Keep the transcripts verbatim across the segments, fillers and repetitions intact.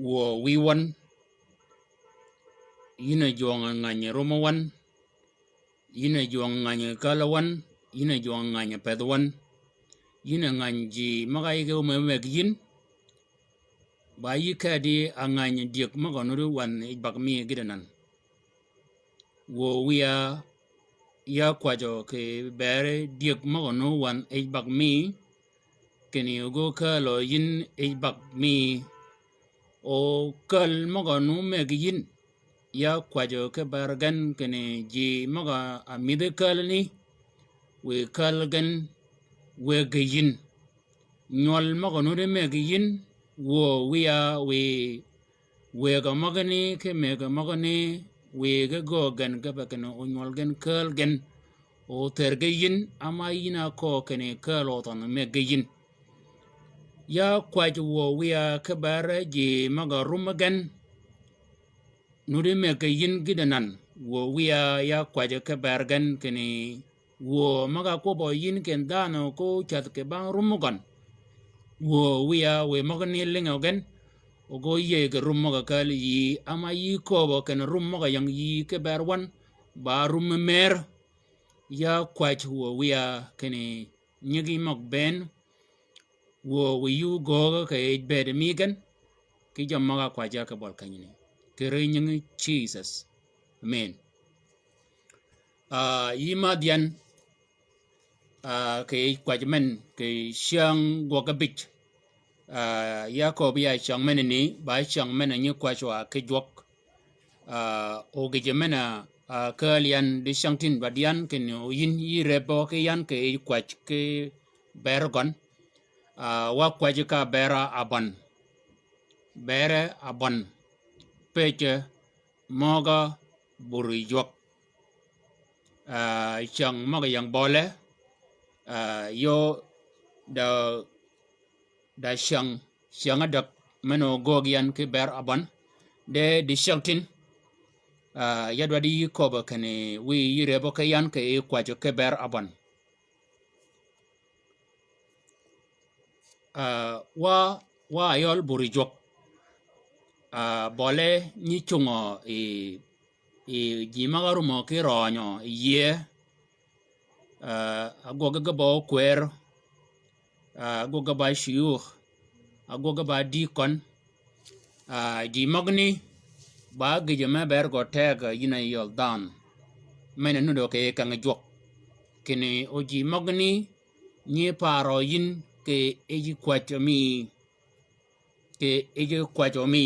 wuö wïy wøn, yïn a jwøng ngäny rumø wøn, yïn a jwøng ngäny kälø wøn, yïn a jwøng ngäny pedh wøn, yïn a ngäny ji møg-a yïge ómëg yïn, ba yï kedi a ngäny dyëg møg-a nuti wøn yij bag mi gïdø nan. Wuö wïya ya kwäjjø kì beri dyëg møg-a nuti wøn yij bag mi, kinni ogöög kälø yïn yij bag mi. O käl møg-a nuti mëggi yïn, ya kwäjjø ki bär gen kinni ji møg-a mïdhi kälani, wiy käl gen wëggi yïn. Nywøl møg-a nuti mëggi yïn, wuö wïya wiy wëggi møgani ki mëggi møgani, wiy ge göög gen ge pa kinni o nywøl gen käl gen, o thër ge yïn, ama yïn a köög kinni käl o thønh mëggi yïn. Ya kwäjji wuö wïya ki bär ji møg-a rummi gen, nuti mëggi yïn gïdø nan, wuö wïya ya kwäjji ki bär gen kinni wuö møg-a kwøbbø yïn ken dhanhø ko cädh kì bang rummi gøn. Wuö wïya wiy møgani lïngø gen, o gø yïëy kì rum møg-a källi yïí, ama yï kööbø kinni rum møg-a ying yïí ki bär wøn, ba rummi mër. Ya kwäjji wuö wïya kinni nyigi møg bënn, wuö wiy yï göögø kì yij bëëdi mi gen, ki jammì møg-a kwäjji ya kì bøl kenyani. Kì ri nyingi Jisøs. Amen. Ah, yï madh yan, ah, kì yij kwäjji men, kì cyäng gwøg ábïj. Ah, ya köbbi ya cyäng menani, ba cyäng men-a nyi kwäjji wa ki jwøk. Ah, o gïjø men-a, ah, kääl yan di cyängtïn dwaddi yan kinni o yïn yï rebø ki yan kì yij kwäjji ki bër gøn. Ah, wa kwäjji ka bër abøn. Bër abøn. Pëjjø møg-a buri jwøk. Ah, cyäng møg-a ying bøle, ah, yø da, da cyäng, cyäng ádäg men-a ogöög yan ki bër abøn. De di cyängtïn, ah, ya dwaddi yï köbbø kinni wiy yï rebø ki yan kì yij kwäjji ki bër abøn. Ah, wa, wa ayøl buri jwøk. Ah, bøle nyi cungø yi, yi ji møg-a rumø ki røønyø yi yïëy. Ah, agwøg ge ba ókwër, ah, agwøg ge ba ciyuk, agwøg ge ba dikøn. Ah, ji møgani, ba gïjø me bër gø teg yïn a yøl dhanhø. Men-a nuddø kì yij keng jwøk. Kinni o ji møgani, nyi parø yïn kì yij kwäjji mi, kì yij kwäjji mi.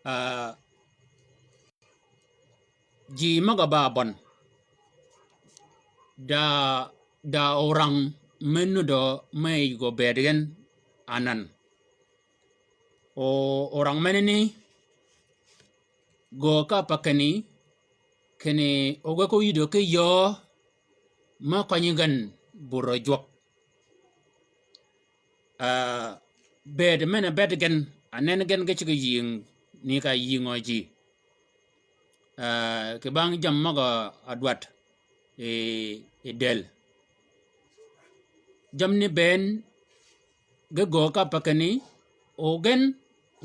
Ah, ji møg-a ba abøn. Da, da orang me nuddø me yij gø bëëd gen anan. O, orang menani, göög ka pa kinni, kinni o ge ko yïdø ki yöö me kønyi gen burø jwøk. Ah, bëëd men-a bëëd gen, anen gen ge ceg yïng, ni ka yïngø ji. Ah, kì bang jammì møg-a dwaddi, i, i dël. Jammì ni bënn, ge göög ka pa kinni, o gen,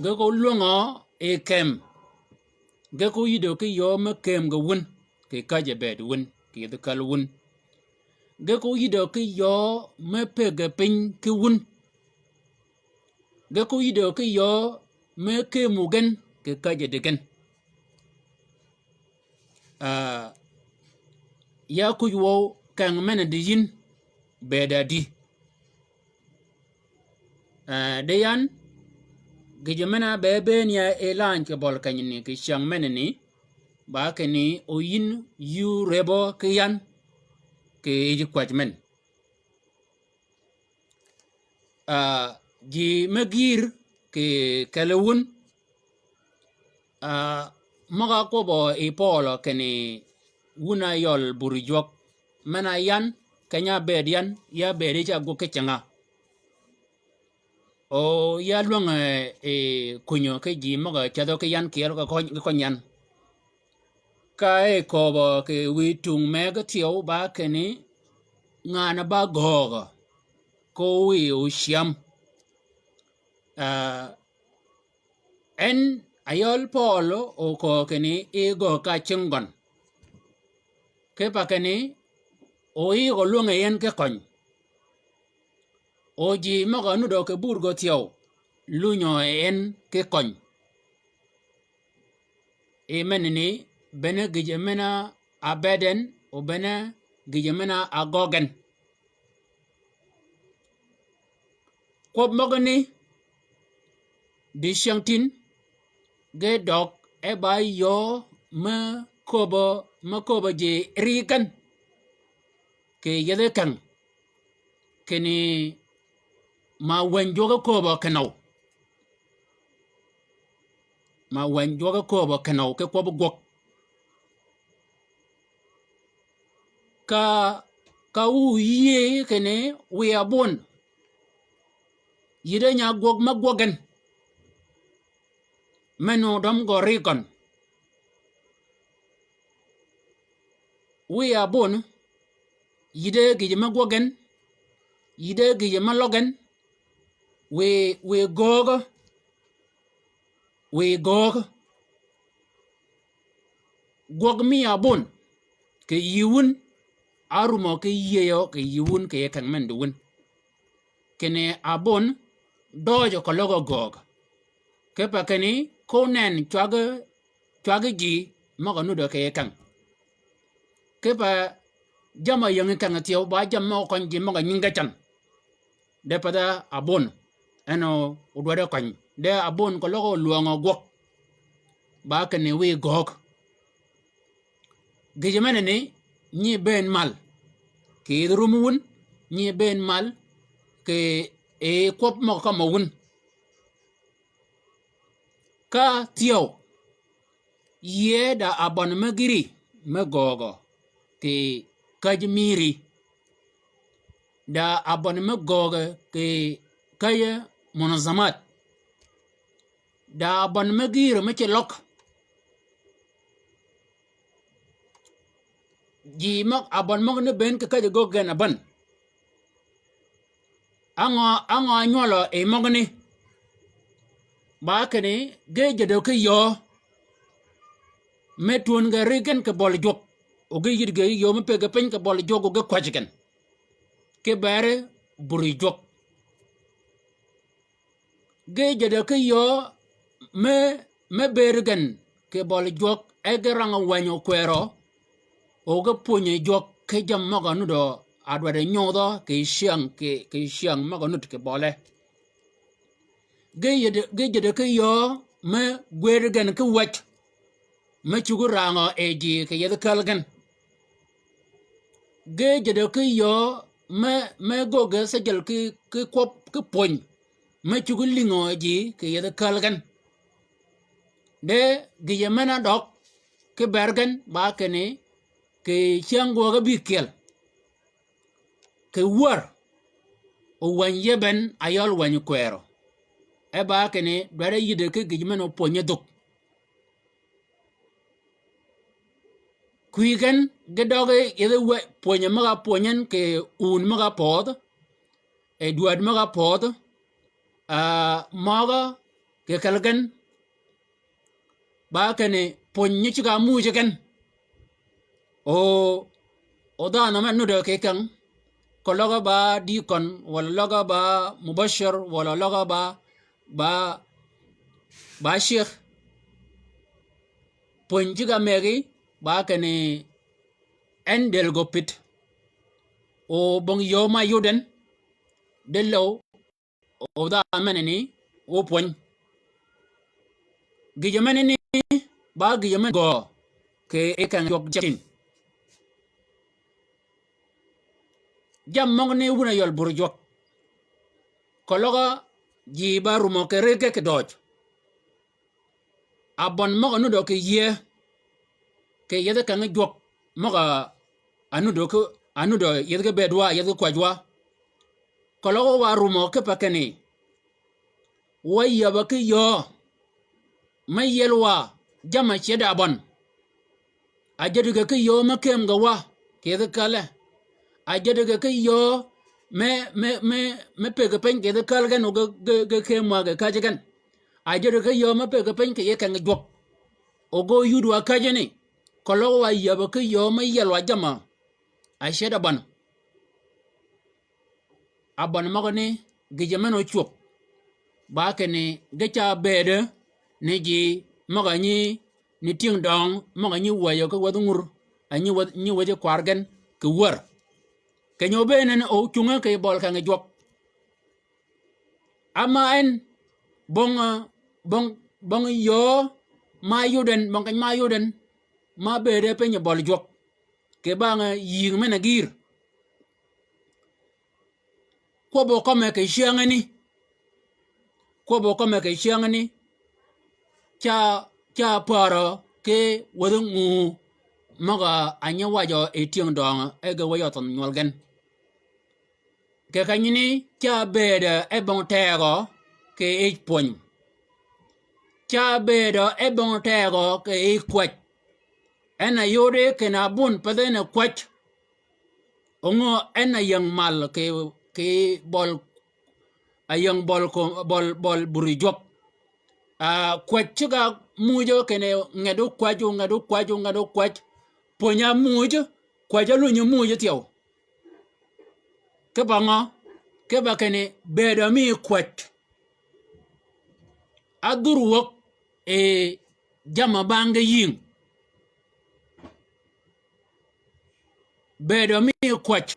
ge ko lwängø i kem. Ge ko yïdø ki yöö me kem ge wun, kì käjj-a bëëd wun, kì yij källi wun. Ge ko yïdø ki yöö me pëgg-a piny ki wun. Ge ko yïdø ki yöö me kemu gen, kì käjj-a di gen. Ah, ya kuj wøw keng men-a di yïn, bëëd adi. Ah, di yan, gïjø men-a be bëën ya i lany kì bøl kenyani kì cyäng menani, ba kinni o yïn yï rebø ki yan, kì yij kwäjji men. Ah, ji me gïïr kì kelli wun, ah, møg-a kwøbbø yi Pøøl kinni wun a yøl buri jwøk, men-a yan, keny-a bëëd yan, ya bëëdi ca gwøg ki cinga. O ya lwängø, eh, kunyø ki ji møg-a cädhø ki yan kyel ki køny, ki køny yan. Ka e köbbø kì wïy tung me ge thyew ba kinni ngan-a ba göögø, ko wiy ocyäm. Ah, En ayøl Pøøl oköög kinni i göög ka cingi gøn. Kipe kinni o yïg olwøng yi en ki køny. O ji møg-a nudø kì burgø thyew, lunyø yi en ki køny. I menani, bene gïjø men-a ábëëd en, o bene gïjø men-a ágøggi en. Kwøb møgani, dicyäng tin, ge døg e ba yöö me kööbø, me kööbø ji ri gen. Kì yethi keng. Kinni ma wänyi jwøk kööbø kenøw. Ma wänyi jwøk kööbø kenøw ki kwøbbi gwøg. Ka, ka wu yïëy kinni wiy abun. Yïde nya gwøg me gwøg gen. Me nu døm gø ri gøn. Wiy abun, yïde gïjø me gwøg gen, yïde gïjø me løg gen, wiy, wiy göög, wiy göög. Gwøg mi abun, kì yï wun, árumø ki yïëyø kì yï wun kì yij keng men di wun. Kinni abun, døøjø keløg göög. Kipe kinni, ko nen cwaggi, cwaggi ji, møg-a nudø kì yij keng. Kipe jamm-a yïngi keng thyew, ba jammì møg-a køny ji møg-a nyingi gen. De path-a abun, en o odwaddi køny. De abun keløg olwøngø gwøg. Ba kinni wiy göög. Gïjø menani, nyi bëën mal. Kì yij rummi wun, nyi bëën mal, kì yij kwøb møg-a kømmø wun. Ka thyew, yïëy da abøn me gïri, me göögø, kì käjji mïri. Da abøn me göögø, kì käjji munazamat. Da abøn me gïrø me ci løg. Ji møg-a abøn møgani bënn kì käjji göög gen abøn. Á ngø, á ngø ánywølø yi møgani? Ba kinni, ge jäddø ki yöö. Me twöng gen ri gen kì bøli jwøk. O ge yïddi gen yöö me pëggi piny kì bøli jwøk o ge kwäjji gen. Ki beri buri jwøk. Ge jäddø ki yöö me, me bëëd gen kì bøli jwøk e ge rang wänyi kwërø, o ge pwönyi jwøk ki jammì møg-a nudø ádwaddi nyodhø kì cyäng, kì, kì cyäng møg-a nud kì bøle. Ge jäddø, ge jäddø ki yöö me gwëëd gen ki wäj. Me cuggi rangø e ji kì yethi käl gen. Ge jäddø ki yöö me, me göggi cejjel ki, ki kwøb ki pwöny. Me cuggi lïngø ji kì yethi käl gen. De gïjø men-a døg ki bër gen ba kinni kì cyäng gwøg ábïkyel. Kì wär. O wänyi yeb en ayøl wänyi kwërø. E ba kinni dwaddi yïddi ki gïj men-a opwönyi dhuk. Kwïg gen ge døgi yethi we, pwönyi møg-a pwönyi en kì wun møg-a pödh, e dwäd møg-a pödh, a, møgø kì kelli gen, ba kinni pwönyi nyi cigg-a muuj gen. O, o dhanhø me nuddø kì keng, keløg ba dikøn, walà løg ba mubashir, walà løg ba, ba, ba shekh. Pwönyi cigg-a mëggi, ba kinni en dël gø pit. O bong yöö ma yud en, dël o, o dha menani, o pwönyi. Gïjø menani, ba gïjø men gø, kì yij keng jwøk jin. Jammì møgani wun ayøl bur jwøk. Keløg ji ba rumø kì ri gen kì døøj. Abøn møg-a nuddø kì yïëy, kì yethi keng jwøk møg-a nuddø ki, a nuddø yethi ki bëëdwa, yethi ki kwäjwa. Keløg wa rumø kipe kinni, wa yäbø ki yöö, me yiel wa, jamm-a ced abøn. Ajäddi gen ki yöö me këm gen wa, kì yethi källe. Ajäddi gen ki yöö me, me, me, me pëggi piny kì yethi käl gen o ge, ge, ge këm wa ge käjji gen. A jodi ki yöö me pëggi piny kì yij keng jwøk. O gø yud wa käjjani, keløg wa yäbø ki yöö me yiel wa jammì. A ced abøn. Abøn møgani gïjø men ocwöb. Ba kinni ge ca bëëdø ni ji møg-a nyi ni tyëng døng møg-a nyi wäjjø ki wädhi ngur, a nyi wädhi, nyi wädhi kwaar gen kì wär. Keny-a obëënen ocunge kì bøli keng jwøk. Ama en bong, bong, bong yöö ma yud en, bong keny ma yud en, ma bëëde piny bøli jwøk. Kì bang yïng men-a gïïr. Kwøbb-a kømmi kì cyängani. Kwøbb-a kømmi kì cyängani. Ca, ca pärø ki wädhi nguu møg-a nyi wajø yi tyëng døngø, e ge wëy-a thønh nywøl gen. Kì kenyani ca bëëdø e bong tegø kì yij pwöny. Ca bëëdø e bong tegø kì yij kwäj. En a yodi kinni abun path en a kwäj. Ongo en a yäng mal kì, kì bøl, a yäng bøl ko, bøl, bøl buri jwøk. A, kwäj ceg-a muuj-a kinni nget okwäj, o nget okwäj, o nget okwäj. Pwöny-a muuj, kwäj-a lunyi muuj thyew. Ki ba ngø? Ki ba kinni bëëdø mi kwäj. Adhur wäg yi jamm-a bang ge yïng. Bëëdø mi kwäj.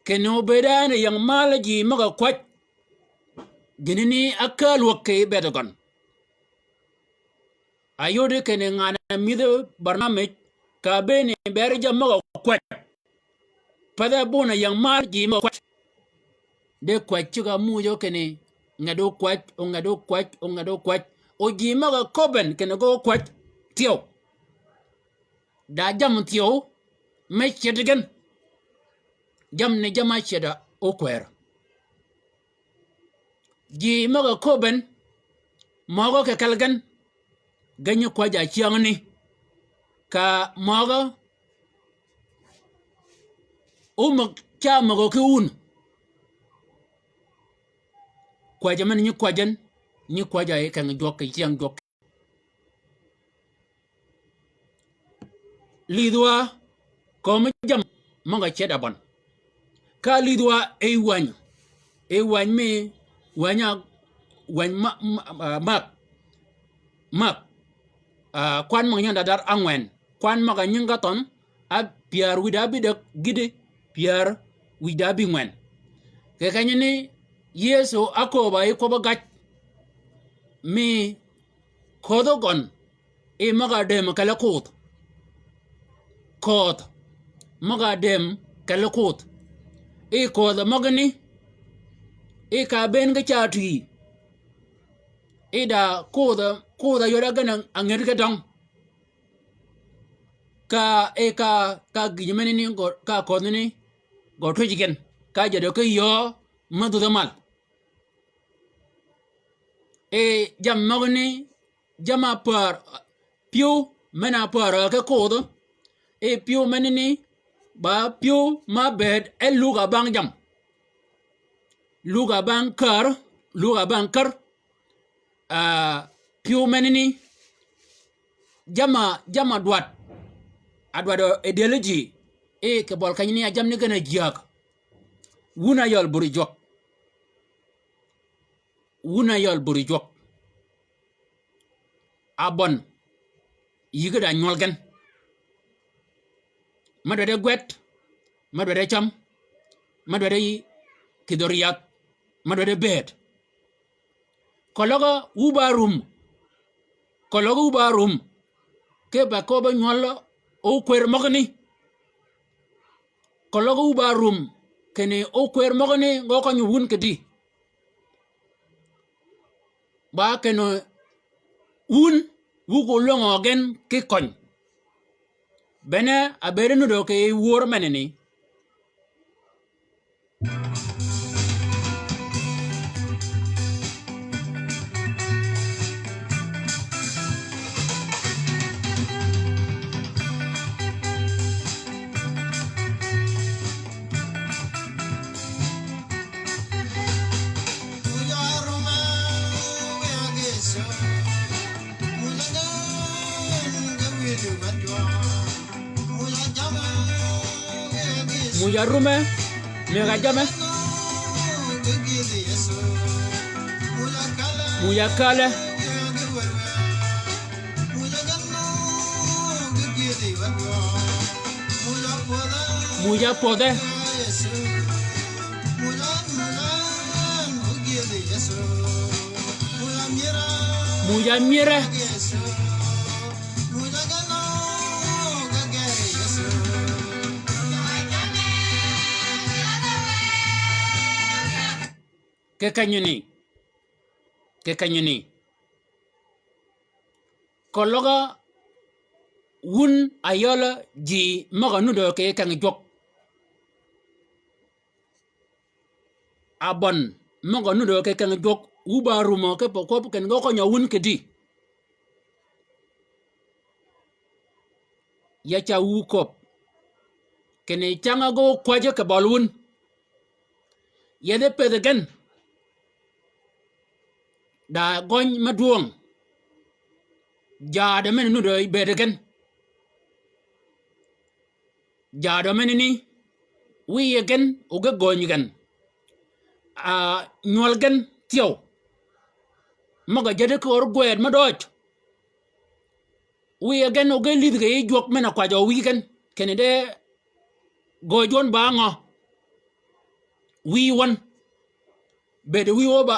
Kinni obëëd en yäng mal ji møg-a kwäj. Gïnani ákääl wäg kì bëëd gøn. Ayodi kinni ngan-a mïdhi barnamij, ka bëëni bëri jammì møg-a kwäj. Path-a bun-a yäng mal ji møg-a kwäj. De kwäj ceg-a muuj-a kinni nget okwäj, o nget okwäj, o nget okwäj. O ji møg-a köbben kinni ge okwäj thyew. Da jammì thyew me ced gen. Jammì ni jamm-a ced-a okwër. Ji møg-a köbben, møgø kì kelli gen, ge nyi kwäj-a cyängani. Ka møgø, omög, ca mögø ki wun. Kwäj-a men nyi kwäj en, nyi kwäj-a yi keng jwøk, kì cyäng jwøk. Lïdhwa kömi jammì møg-a ced abøn. Ka lïdhwa e wäny, e wäny mi, wäny-a, wäny ma, ma, ah, Mak. Mak. Ah, kwan møg-a nying-a dar dar ángwen. Kwan møg-a nying-a thønh, a pyär wïdá bïdäg gïti pyär wïdá bïngwen. Kì kenyani Yëso ákööb-a yi kwøbbi gaj mi ködhi gøn, yi møg-a dëm kelli koodh. Köödh møg-a dëm kelli koodh. Yi köödh møgani, yi ka bëën ge ca twï. Yi da koodh, koodh-a yod-a gen-a nged ge døng. Ka, yi ka, ka gïj menani gø, ka ködhani gø twij gen. Ka jadø ki yöö me dhudhe mal. Yi jammì møgani, jamm-a pär, pyëw men-a pär ki koodh. Yi pyëw menani, ba pyëw ma bëëd e lug-a bang jammì. Lug-a bang kär, lug-a bang kär. Ah, pyëw menani, jamm-a, jamm-a dwaddi, a dwaddi e dëli ji, yi kì bøl kenyani a jammì ni gen-a jyääg. Wun-a yøl buri jwøk. Wun-a yøl buri jwøk. Abøn, yïggi da nywøl gen. Me dwaddi gwed, me dwaddi cam, me dwaddi kïdhi ryath, me dwaddi bëëd. Keløg wu ba rum. Keløg wu ba rum. Ki ba köbbi nywøl ókwër møgani. Keløg wu ba rum kinni ókwër møgani gø køny wun kidi. Ba kinni wun wu ko lwöngø gen ki køny. Bene a bëëd nuddø kì yij wör menani. Muuj-a rume, mëgg-a jamme. Muuj-a källi. Muuj-a pwødhe. Muuj-a myëre. Kì kenyani, kì kenyani, keløg-a wun a yøl ji møg-a nudø kì keng jwøk. Abøn møg-a nudø kì keng jwøk, wu ba rumø ki pø kwøb kinni ge køny-a wun kidi. Ya ca wu köbb kinni cang-a ge ókwäjji kì bøl wun. Yethi pëthi gen. Da gøny me dwøng. Jaadø men-a nudø bëëd gen. Jaadø menani, wiy gen o ge gøny gen. A, nywøl gen thyew. Møg-a jädi ki ör gwed me døøj. Wiy gen o ge lïdh kì yij jwøk men-a kwajjø wiy gen. Kinni de gøøj wøn ba ngø. Wiy wøn. Bëëd wiy wø ba,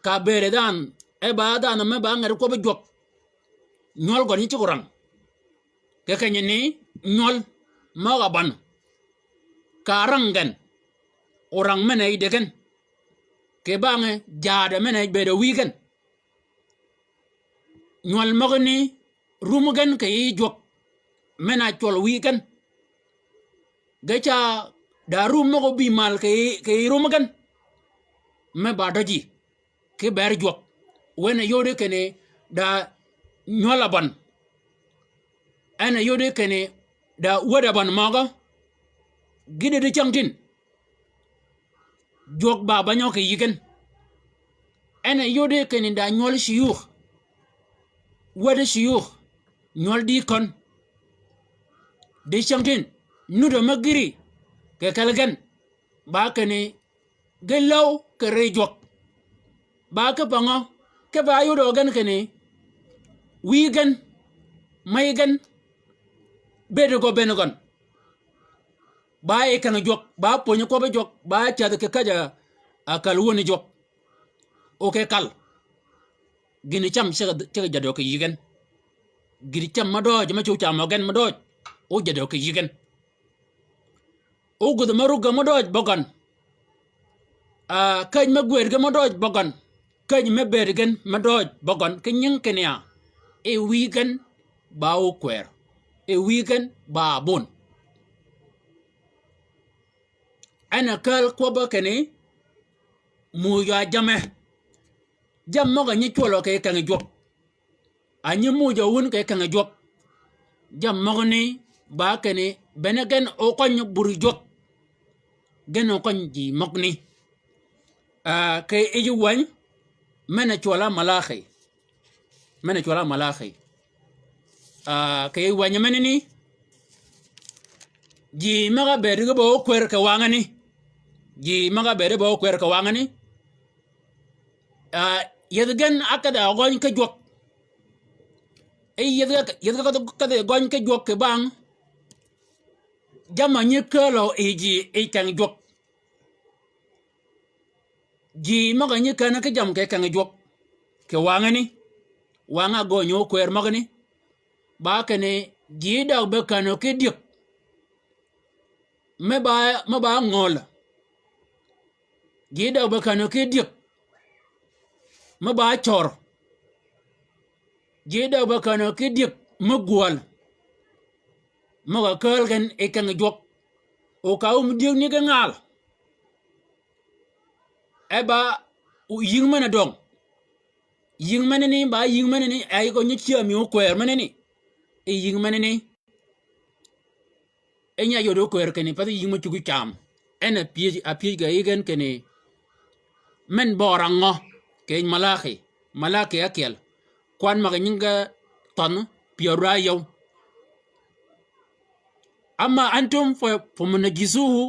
ka bëëd dhanhø, e ba dhanhø me ba nged kwøbbi jwøk. Nywøl gøn nyi ceg orang. Kì kenyani nywøl møg-a bøn. Ka rang gen. Orang men-a yïddi gen. Kì bang-a jaadø men-a bëëd wiy gen. Nywøl møgani rum gen kì yij jwøk. Men-a cwøl wiy gen. Ge ca da rum møg-a óbï mal kì, kì rum gen. Me ba døji. Ki ber jwøk. Wen-a yodi kinni da nywøl abøn. En-a yodi kinni da wäd abøn møgø. Gïn-a di cängtïn. Jwøk ba banyø kì yï gen. En-a yodi kinni da nywøl ciyuk. Wäd ciyuk. Nywøl dikøn. Di cängtïn. Nudø me gïri. Kì kelli gen. Ba kinni ge läw kì ri jwøk. Ba ki pa ngø, ki ba yudø gen kinni, wiy gen, mey gen, bëëd gø bënn gøn. Ba yi keng jwøk, ba pwönyi kwøbbi jwøk, ba cädhi kì käjj-a kal wöni jwøk. O kì kal. Gïn cam ceg, ceg jäddø kì yï gen. Gïn cam me døøj, me cu camø gen me døøj. O jäddø kì yï gen. O gudh me rug gen me døøj bøgøn. A, käj me gwëëd gen me døøj bøgøn. Käj me bëëd gen me døøj bøgøn. Ki nying kinni a. E wiy gen ba ókwër. E wiy gen ba bun. En-a kääl kwøbbe kinni, muuj-a jamme. Jammì møg-a nyi cwøl kì keng jwøk. A nyi muuj-a wun kì keng jwøk. Jammì møgani ba kinni, bene gen ókøny bur jwøk. Gen ókøny ji møgani. A, kì yij wäny, men-a cwøl-a Malaki. Men-a cwøl-a Malaki. A, kì yij wäny menani. Ji møg-a bëëd ge ba ókwër kì wangani. Ji møg-a bëëd ge ba ókwër kì wangani. A, yethi gen ákedh-a gøny ki jwøk. E yethi, yethi gen ákedh-a gøny ki jwøk kì bang. Jamm-a nyi kääl yi ji yi keng jwøk. Ji møg-a nyi känø ki jammì kì keng jwøk. Kì wangani. Wang-a gø nyi ókwër møgani. Ba kinni ji døg be känø ki dyëg. Me ba, me ba ngøl. Ji døg be känø ki dyëg. Me ba cør. Ji døg be känø ki dyëg me gwøl. Møg-a kääl gen yi keng jwøk. O ka wum dyëg ni ge ngal. E ba yïng men-a døng. Yïng menani, ba yïng menani, e yij gø nyi cyämi ókwër menani. E yïng menani. E nyi-a yod ókwër kinni, path yïng me cuggi cam. En a pyëj, a pyëj kì yij gen kinni. Men bør a ngø, kì yij Malaki, Malaki ákyel. Kwan møg-a nyinge thønh pyäru áyøw. Amma antum fa, fa munajjisuhu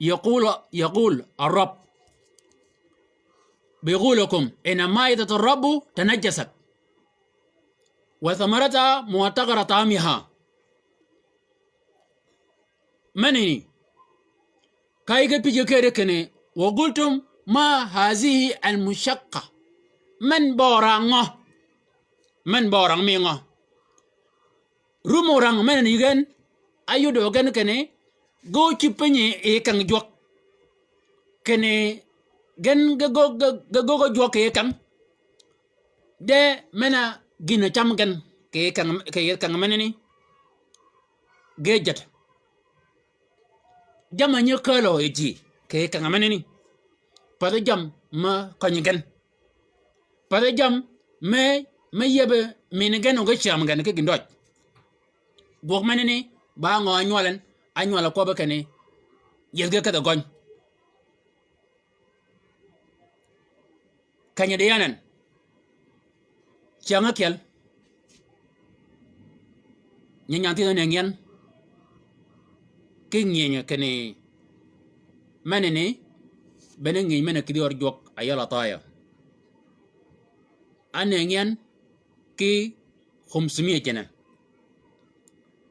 يقول، يقول الرب بغولكم: إن مائدة الرب تنجست، وثمرتها معتقرة طعمها. Menani, kayyi ge pïje kere kinni, وقلتم: ما هذه المشقة؟ Men bø orang ngø? Men bø orang mi ngø? Rum orang menani gen, áyudø gen kinni, ge ócïb piny yi keng jwøk. Kinni gen ge gø, ge, ge gø jwøk yi keng. De men-a gïn-a cam gen kì keng, kì keng menani. Ge jet. Jamm-a nyi kälø yi ji kì keng menani. Path jamm me kønyi gen. Path jamm me, me yiebe min gen o ge cam gen ki gïndøj. Gwøg menani, ba ngø ánywal en, ánywal-a kwøbbe kinni, yieth ge kedhi gøny. Kenyi di yan en. Cyäng ákyel. Nyi nyan thith ánëngi yan. Ki ngyëny kinni menani, bene ngyëny men-a kïdhi ör jwøk a yøl athaya. Ánëngi yan ki khumsumia cene.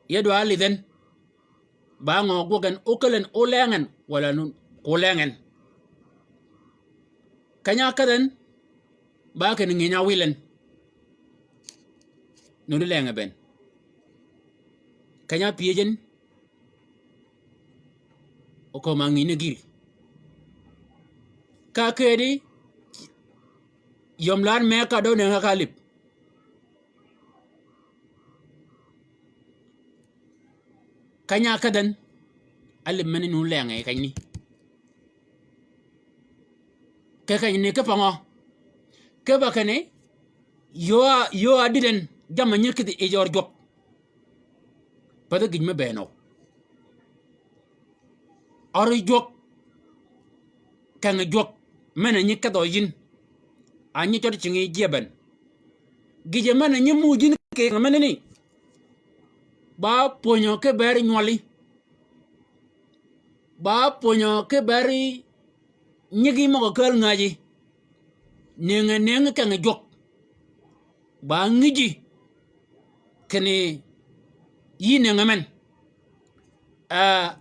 Ya dwa álidh en. Ba ngø gwøg en, ókäl en, óleng en, walà nu, ko óleng en. Keny-a ákedh en, ba kinni ngyëny-a áwil en. Nuti lenge bënn. Keny-a ápyëj en, okööb-a ngyëny ni gïri. Ka ákëëdi, yöm laar mee ka dø nëngi ka álïb. Keny-a ákedh en, álïb menani nu lenge kenyni. Ke kenyni ki pa ngø? Ki pa kinni, yöö-a, yöö-a dïd en, jamm-a nyi kïdhi yij ør jwøk. Path gïj me bënn o. Ør jwøk, keng jwøk, men-a nyi kedhø yïn. A nyi cød cingi jieben. Gïjø men-a nyi muuj yïn kì keng menani. Ba pwönyø ki ber nywøli. Ba pwönyø ki ber nyigi møg-a kääl ngäji. Nëngi, nëngi keng jwøk. Ba ngïji kinni yï nëngi men. Ah,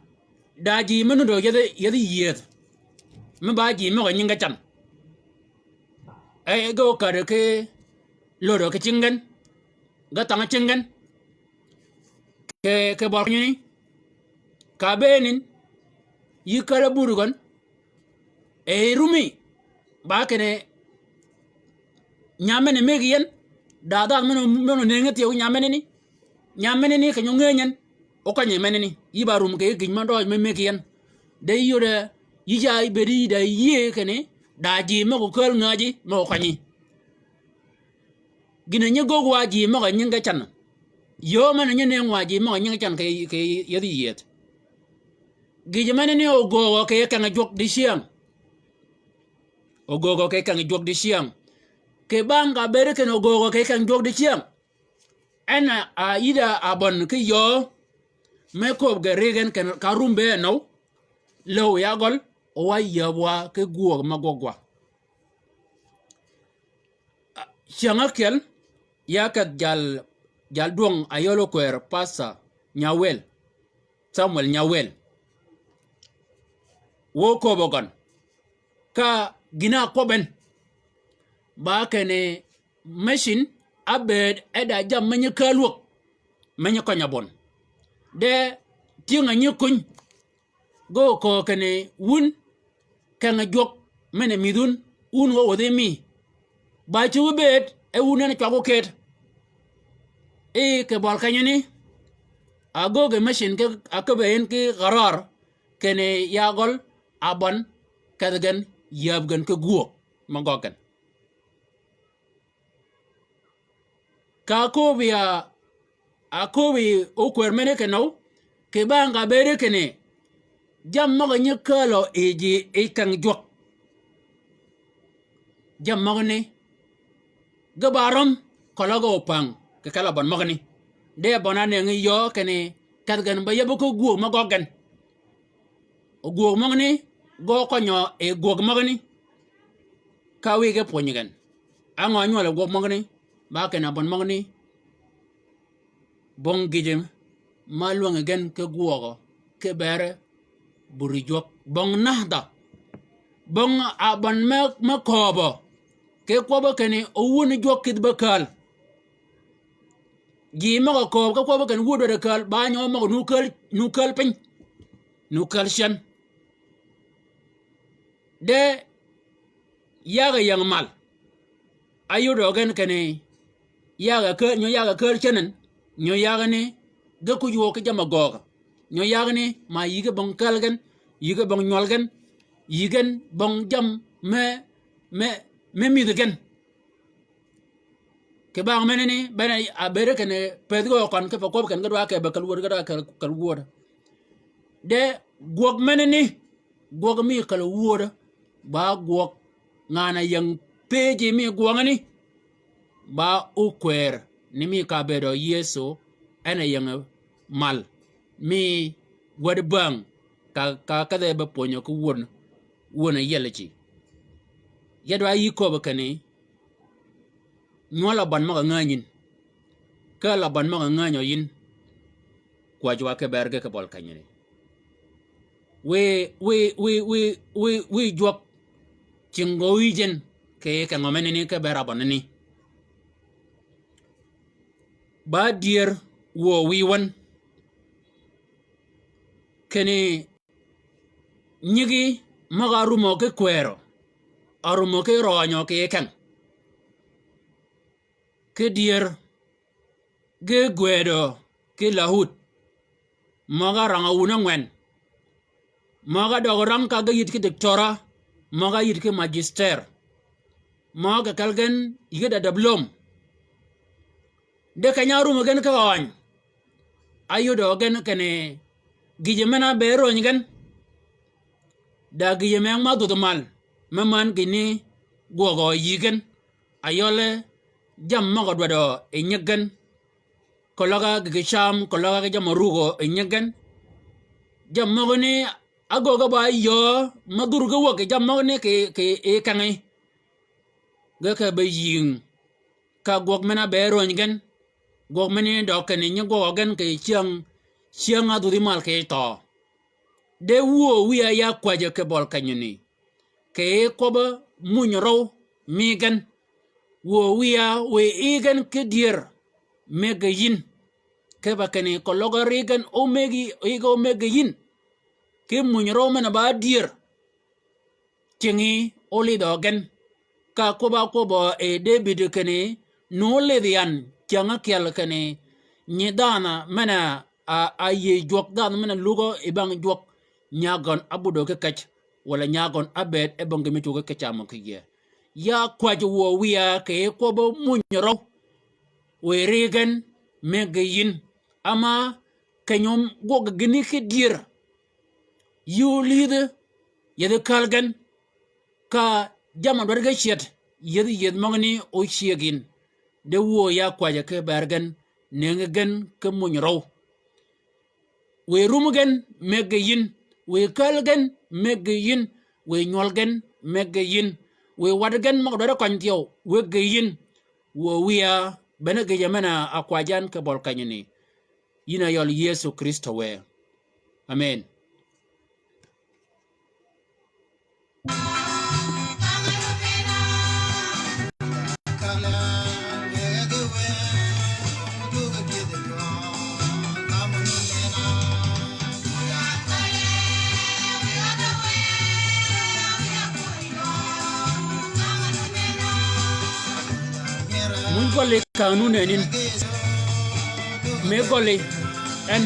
da ji me nuddø yethi, yethi yiëëdh. Me ba ji møg-a nyinge can. E, ge ókädø ki löddø ki cingi gen. Ge thang cingi gen. Kì, kì bøli nyini. Ka bëënin. Yï källi bur gøn. E rumi. Ba kinni. Nyam men-a mëggi yen. Da dhanh men-a, men-a nëngi thyew nyam menani. Nyam menani keny-a óngëny en. Ókønyi menani. Yï ba rum kì gïj me døøj me mëggi yen. De yï yode, yï ca bëëd yï da yïëy kinni. Da ji møg-a kääl ngäji, møg-a kønyi. Gïn-a nyi göög wa ji møg-a nyinge can. Yöö men-a nyi nëngi wa ji møg-a nyinge can kì, kì yethi yiëëdh. Gïjø menani ogöögø kì keng jwøk dicyäng. Ogöögø kì keng jwøk dicyäng. Kì bang ka bëëd kinni ogöögø kì keng jwøk dicyäng. En a, a yïda abøn ki yöö. Me kööb ge rig en kinni ka rum be enøw. Löw ya gøl, o wa yäb wa ki gwöög me gwøg wa. Cyäng ákyel, ya kedh jal, jal dwøng a yøl ókwër, Pastor Nyawel, Samuel Nyawel. Wø köbø gøn. Ka gïn-a ákwøb en. Ba kinni mecin ábëëd e da jammì me nyi kääl wäg. Me nyi køny abøn. De tyëng-a nyi kuny. Ge óköög kinni wun, keng jwøk, men-a mïdh wun, wun wø wäthi mi. Ba cuggi bëëd, e wun en cwag ókëëd. I kì bøli kenyani, a göög mecin ki, a köbbi en ki ghørar, kinni ya gøl, abøn, kedhi gen, yäb gen ki gwöög, me gøggi gen. Ka ákööb ya, ákööb yi ókwër mene kinøw, kì bang ka bëëde kinni, jammì møg-a nyi kääl-a yij, yij keng jwøk. Jammì møgani, ge ba røm, keløg ge opang, kì kelli abøn møgani. De abøn ánëngi yöö kinni, kedhi gen ba yäbbi ki gwöög me gøggi gen. Ogwøg møgani, gø kønyø yi gwøg møgani. Ka wïge pwönyi gen. Á ngø nywøl gwøg møgani, ba kinni abøn møgani. Bong gïjø ma lwängi gen ki gwøgø, ki bere buri jwøk. Bong nahdha. Bong abøn me, me kööbø. Ki kwøbbe kinni owun jwøk kïdhi be kääl. Ji møg-a kööb ki kwøbbe kinni wu dwaddi kääl, ba nyø møg-a nu kääl, nu kääl piny. Nu kääl cen. De yag-a ying mal. Áyod døøg gen kinni yag-a kääl, nyo yag-a kääl cennen, nyo yag ni ge kuj wø ki jamm-a göög. Nyo yag ni ma yïge bong kääl gen, yïge bong nywøl gen, yïgen bong jamm me, me, me mïdhi gen. Kì bang menani, bene a bëëde kinni pëthi gø køn kipe kwøb kinni ge dwa kì be kal wuöd, ge dwa kal, kal wuöd. De gwøg menani, gwøg mi kal wuöd, ba gwøg ngan-a ying pëjji mi gwøngani, ba ókwër ni mi ka bëëdø Yëso, en a ying mal, mi wäd bäng, ka, ka kedhe be pwönyø ki wun, wun a yiel ci. Ya dwa yï kööb kinni, nywøl abøn møg-a ngänyi yïn. Kääl abøn møg-a ngänyi yïn. Kwäjji wa ki bër ge ki bøl kenyani. Wiy, wiy, wiy, wiy, wiy, wiy jwøk. Cing gø yïj en kì keng-a menani ki bër abøn ni. Ba dyër wuö wiy wøn. Kinni nyigi møg-a rumø ki kwërø, a rumø ki røønyø kì keng. Ki dyër ge gwëdø ki lahud, møg-a rang-a wun ángwen, møg-a døg rang ka ge yïd ki diktora, møg-a yïd ki magister, møg-a kì kelli gen yïge da diplom. De keny-a árum gen ki øny, áyod døøg gen kinni gïjø men-a be röny gen. Da gïjø me ngma dhudh mal, me män gïni gwøgø yï gen, ayøle jammì møg-a dwadø yi nyig gen. Keløg-a gïg-a cam, keløg-a ki jamm-a rugø yi nyig gen. Jammì møgani ágöggi ba yöö, me dhur ge wäg kì jammì møgani kì, kì yi kengi. Ge ke be yïng. Ka gwøg men-a be röny gen, gwøg meni døg kinni nyi gwøgø gen kì cyäng, cyäng-a dhudhi mal kì thøø. De wuö wiya ya kwäjjø kì bøl kenyani. Kì kwøbbi muny røw mi gen. Wuö wiya wiy yi gen ki dyër mëggi yïn. Kipe kinni keløg ri gen ómëggi, yi gen ómëggi yïn. Ki muny røw men-a ba dyër. Cingi ólidhø gen. Ka kwøbb-a kwøbbø yi Debïd kinni, nu ólidh yan cyäng ákyel kinni, nyi dhanhø men-a, a, a yïëy jwøk, dhanhø men-a lugø yi bang jwøk, nya gøn ábudø ki kec, walà nya gøn ábëëd e bong gïn me cuggi kì camø kì yïëy. Ya kwäjji wuö wiya kì kwøbbi muny røw. Wiy ri gen mëggi yïn. Ama keny-a gwøg gïni ki dyër. Yï ólïdhi, yethi kääl gen, ka jamm-a dwaddi ge cyed, yethi yeth møgani ócyëg yïn. De wuö ya kwäjjø ki bër gen, nëngi gen ki muny røw. Wiy rum gen mëggi yïn, wiy kääl gen mëggi yïn, wiy nywøl gen mëggi yïn, wiy waddi gen møg-a dwaddi køny thyew, wëggi yïn. Wuö wiya, bene gïjø men-a kwäjji yan kì bøl kenyani. Yïn a yøl Yëso Krïstø wë. Amen. Mø gøli kang nu nenni. Mø gøli en.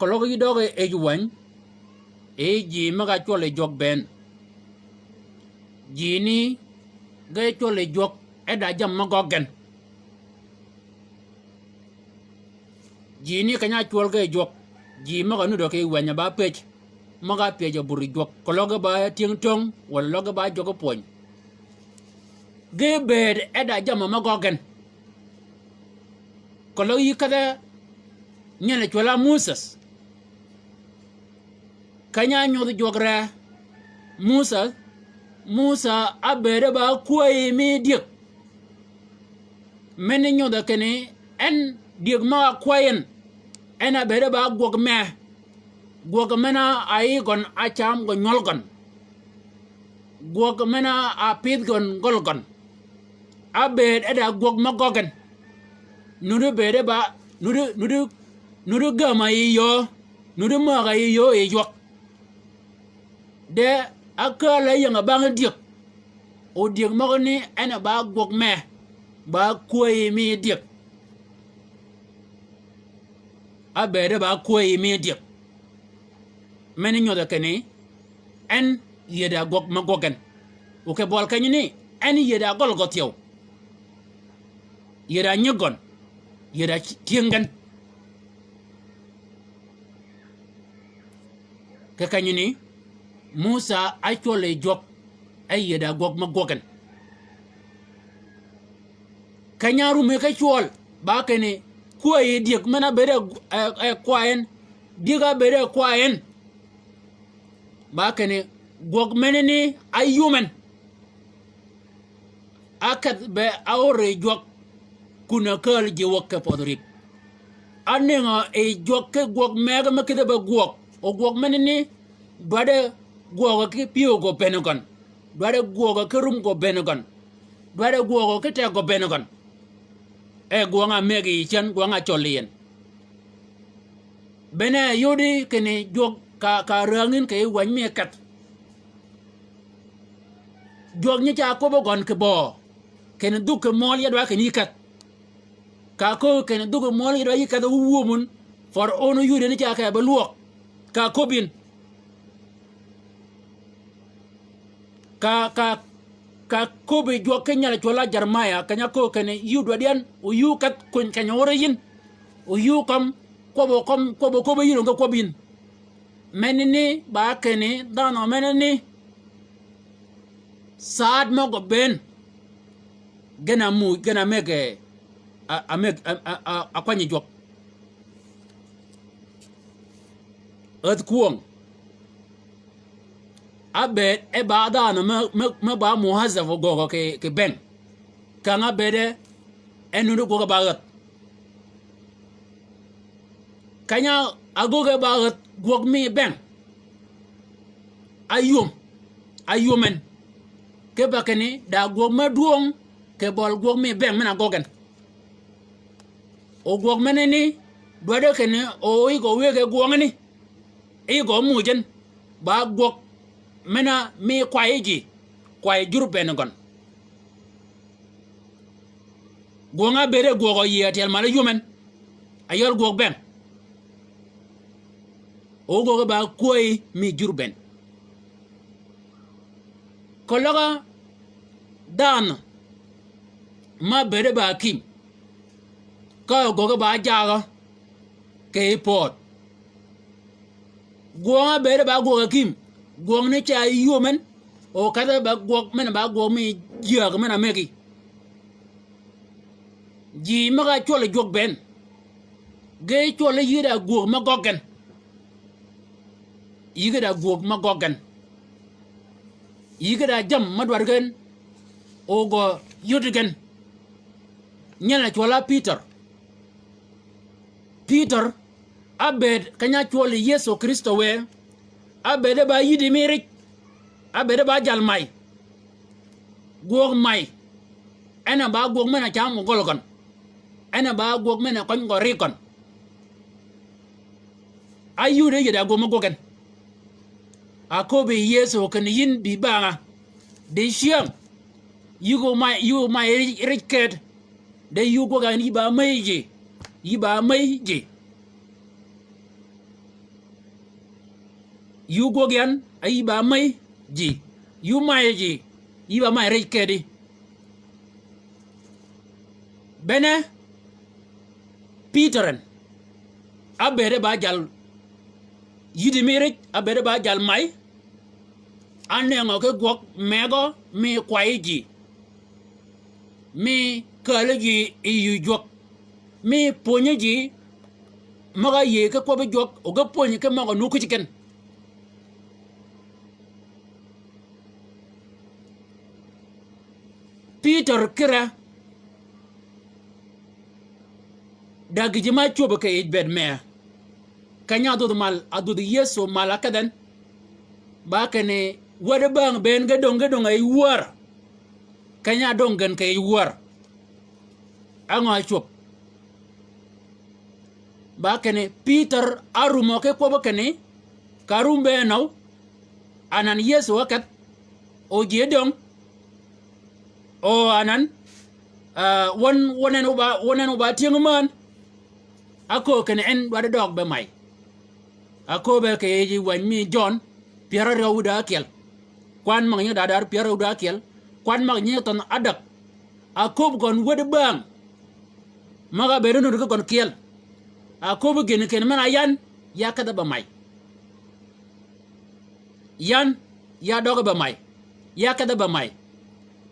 Keløg yï døg e yij wäny, e ji møg-a cwøl yi jwøk bënn. Ji ni ge cwøl yi jwøk e da jammì mø gøggi gen. Ji ni keny-a ácwøl ge yi jwøk, ji møg-a nudø ki weny-a ba pëj, møg-a pyëj a bur yi jwøk, keløg ge ba tyëng töng, walà løg ge ba jwøk pwöny. Ge bëëd e da jammì mø gøggi gen. Keløg yï kädhe nyel cwøl-a Musas. Keny-a nyodh jwøk ree, Musa, Musa ábëëde ba kwäyi mi dyëg. Men-a nyodhe kinni en dyëg mø ákwäy en, en ábëëde ba gwøg mee. Gwøg men-a áyï gøn ácam gø nywøl gøn. Gwøg men-a ápïdh gøn gøl gøn. Ábëëd e da gwøg mø gøggi gen. Nuti bëëde ba, nuti, nuti, nuti gämà yi yöö, nuti mägà yi yöö yi jwøk. De ákääl-a ying-a bang dyëg. O dyëg møgani en a ba gwøg mee, ba kwäyi mi dyëg. Ábëëde ba kwäyi mi dyëg. Men-a nyodhe kinni en yïe da gwøg mø gøggi gen. O kì bøli kenyi ni en yïe da gøl gø thyew. Yïe da nyig gøn. Yïe da tyëng gen. Kì kenyi ni Musa ácwøl yi jwøk, e yïe da gwøg mø gwøggi gen. Keny-a árum yi ki cwøl, ba kinni kwäyi dyëg men-a ábëëde e, e, e kwäy en, dyëg ábëëde e kwäy en. Ba kinni gwøg menani áyum en. Ákedh be áor yi jwøk kun-a kääl ji wäg ki pödhi rïp. Ánëngø yi jwøk ki gwøg mëggi me kïdhi be gwøg. O gwøg menani dwaddi gwøgø ki pyëw gø bënn gøn. Dwaddi gwøgø ki rum gø bënn gøn. Dwaddi gwøgø ki tegø bënn gøn. E gwøng-a ámëggi yi cen, gwøng-a ácøl yi en. Bene yodi kinni jwøk ka, ka rääng yïn kì yij wänyi mi kedh. Jwøk nyi ca köbbi gøn kì bøø. Kinni dhuk kì møøl ya dwaddi kinni yï kedh. Ka köbbi kinni dhuk kì møøl ya dwaddi yï kedh wuwömøn. Far ön óyuddi ni ca kì be lwøøg. Ka köbbi yïn. Ka, ka, ka köbbi jwøk ki nyal cwøll-a Jeremiah, keny-a áköbbi kinni yï odwaddi yan, o yï ókedh kony keny-a ör yïn. O yï ókøm, kwøbb-a ókøm, kwøbb-a óköbbi yïn, o ge kwøbbi yïn. Menani ba kinni, dhanhø menani. Saad møg-a bënn. Gen a muuj, gen a mëgg, a, a mëgg, a, a, a, a kwanyi jwøk. Ädh kwöng. Ábëëd e ba dhanhø me, me, me ba muwazzaf ogöggø kì, kì bëng. Kang-a ábëëde, en nuti gwøg e ba ädh. Keny-a ágöggi e ba ädh gwøg mi bëng. Áyum, áyum en. Kipe kinni, da gwøg me dwöng, kì bøli gwøg mi bëng men-a ágøggi en. O gwøg menani, dwaddi kinni, o yï gø wëggi gwøngani. Yï gø muuj en, ba gwøg men-a mi kwayi ji, kwayi jur bënn gøn. Gwøng-a ábëëde gwøgø yïe a tyel mal áyum en, a yøl gwøg bëng. O gwøg e ba kwäyi mi jur bënn. Keløg-a dhanhø, ma bëëde ba akïm. Ka ogöggi ba jaagø, kì yij pöödh. Gwøng-a ábëëde ba gwøg akïm, gwøng ni ca yum en, o kedhe ba gwøg men-a ba gwøg mi jyääg men-a mëggi. Ji møg-a cwøl yi jwøk bënn. Ge cwøl yï da gwöög me gøggi gen. Yï ge da gwöög me gøggi gen. Yï ge da jammì me dwaddi gen. O gø yodi gen. Nyel-a cwøll-a Pïtør. Pïtør, ábëëd keny-a ácwøl yi Yëso Krïstø wë, ábëëde ba yïddi mi rij, ábëëde ba jal may. Gwøg may, en a ba gwøg men-a cam gø gøl gøn, en a ba gwøg men-a køny gø ri gøn. Áyuddi yïddi a gwøg me gwøg gen. Aköbbi yi Yëso kinni yïn bï bang-a. Dicyäng, yï gø may, yï gø may rij, rij ked. De yï ógwøg yan yï ba mäy ji. Yï ba mäy ji. Yï ógwøg yan a yï ba mäy ji. Yï ómay ji. Yï ba may rij kedi. Ene, Pïtør en, ábëëde ba jal yïddi mi rij, ábëëde ba jal may, ánëngø ki gwøg megø mi kwayyi ji, mi kääli ji yi yï jwøk, mi pwönyi ji møg-a yïëy ki kwøbbi jwøk, o ge pwönyi ki møg-a nukki ji gen. Pïtør kire, da gïjø ma cwöbbi kì yij bëëd mee. Keny-a ádhwödh mal, ádhwödh Yëso mal ákedh en. Ba kinni wädi bäng bënn ge döng, ge döng yi wär. Keny-a döng gen kì yij wär. Á ngø ácwöb? Ba kinni Pïtør árumø ki kwøbbi kinni, ka rum be nøw, anan Yëso ákedh, o ji döng, o anan, ah, wøn, wøn en wu ba, wøn en wu ba tyëng män. Ákööb kinni en dwaddi døøg be may. Ákööbe kì yij wäny mi Jøn, pyär áryew wïdá ákyel. Kwan møg-a nyingi dädär pyär áryew wïdá ákyel. Kwan møg-a nyingi thønh ádäg. Ákööb gøn wädi bäng møg-a bëëd nuti ki gøn kyel. Ákööb gïn kinni men-a yan, ya kedhe be may. Yan, ya døge be may. Ya kedhe be may.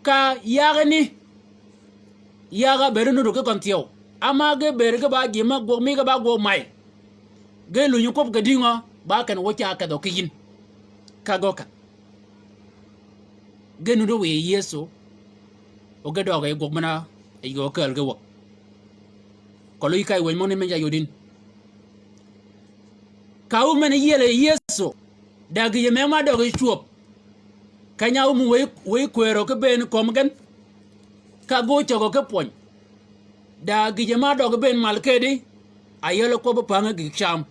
Ka yagani, yaga bëëd nuti ki gøn thyew. Ama ge bëëd ge ba ji mø gwøg mi ge ba gwøg may. Ge lunyi kwøb kì dïngø, ba kinni wø ca kedhø ki yïn. Ka gø kedh. Ge nuti wiy Yëso, o ge døøg yi gwøg men-a yij gø kääl ge wäg. Keløg yï ka yi wëny møgani men-a ca yod yïn. Ka áum men-a yiel yi Yëso, da gïjø mee ma døøg yi cwöb. Keny-a áum wëy, wëy kwërø ki bënn kömi gen. Ka gø cägø ki pwöny. Da gïjø ma døøg bënn mal kedi, ayøl kwøbbi päng gïg cam.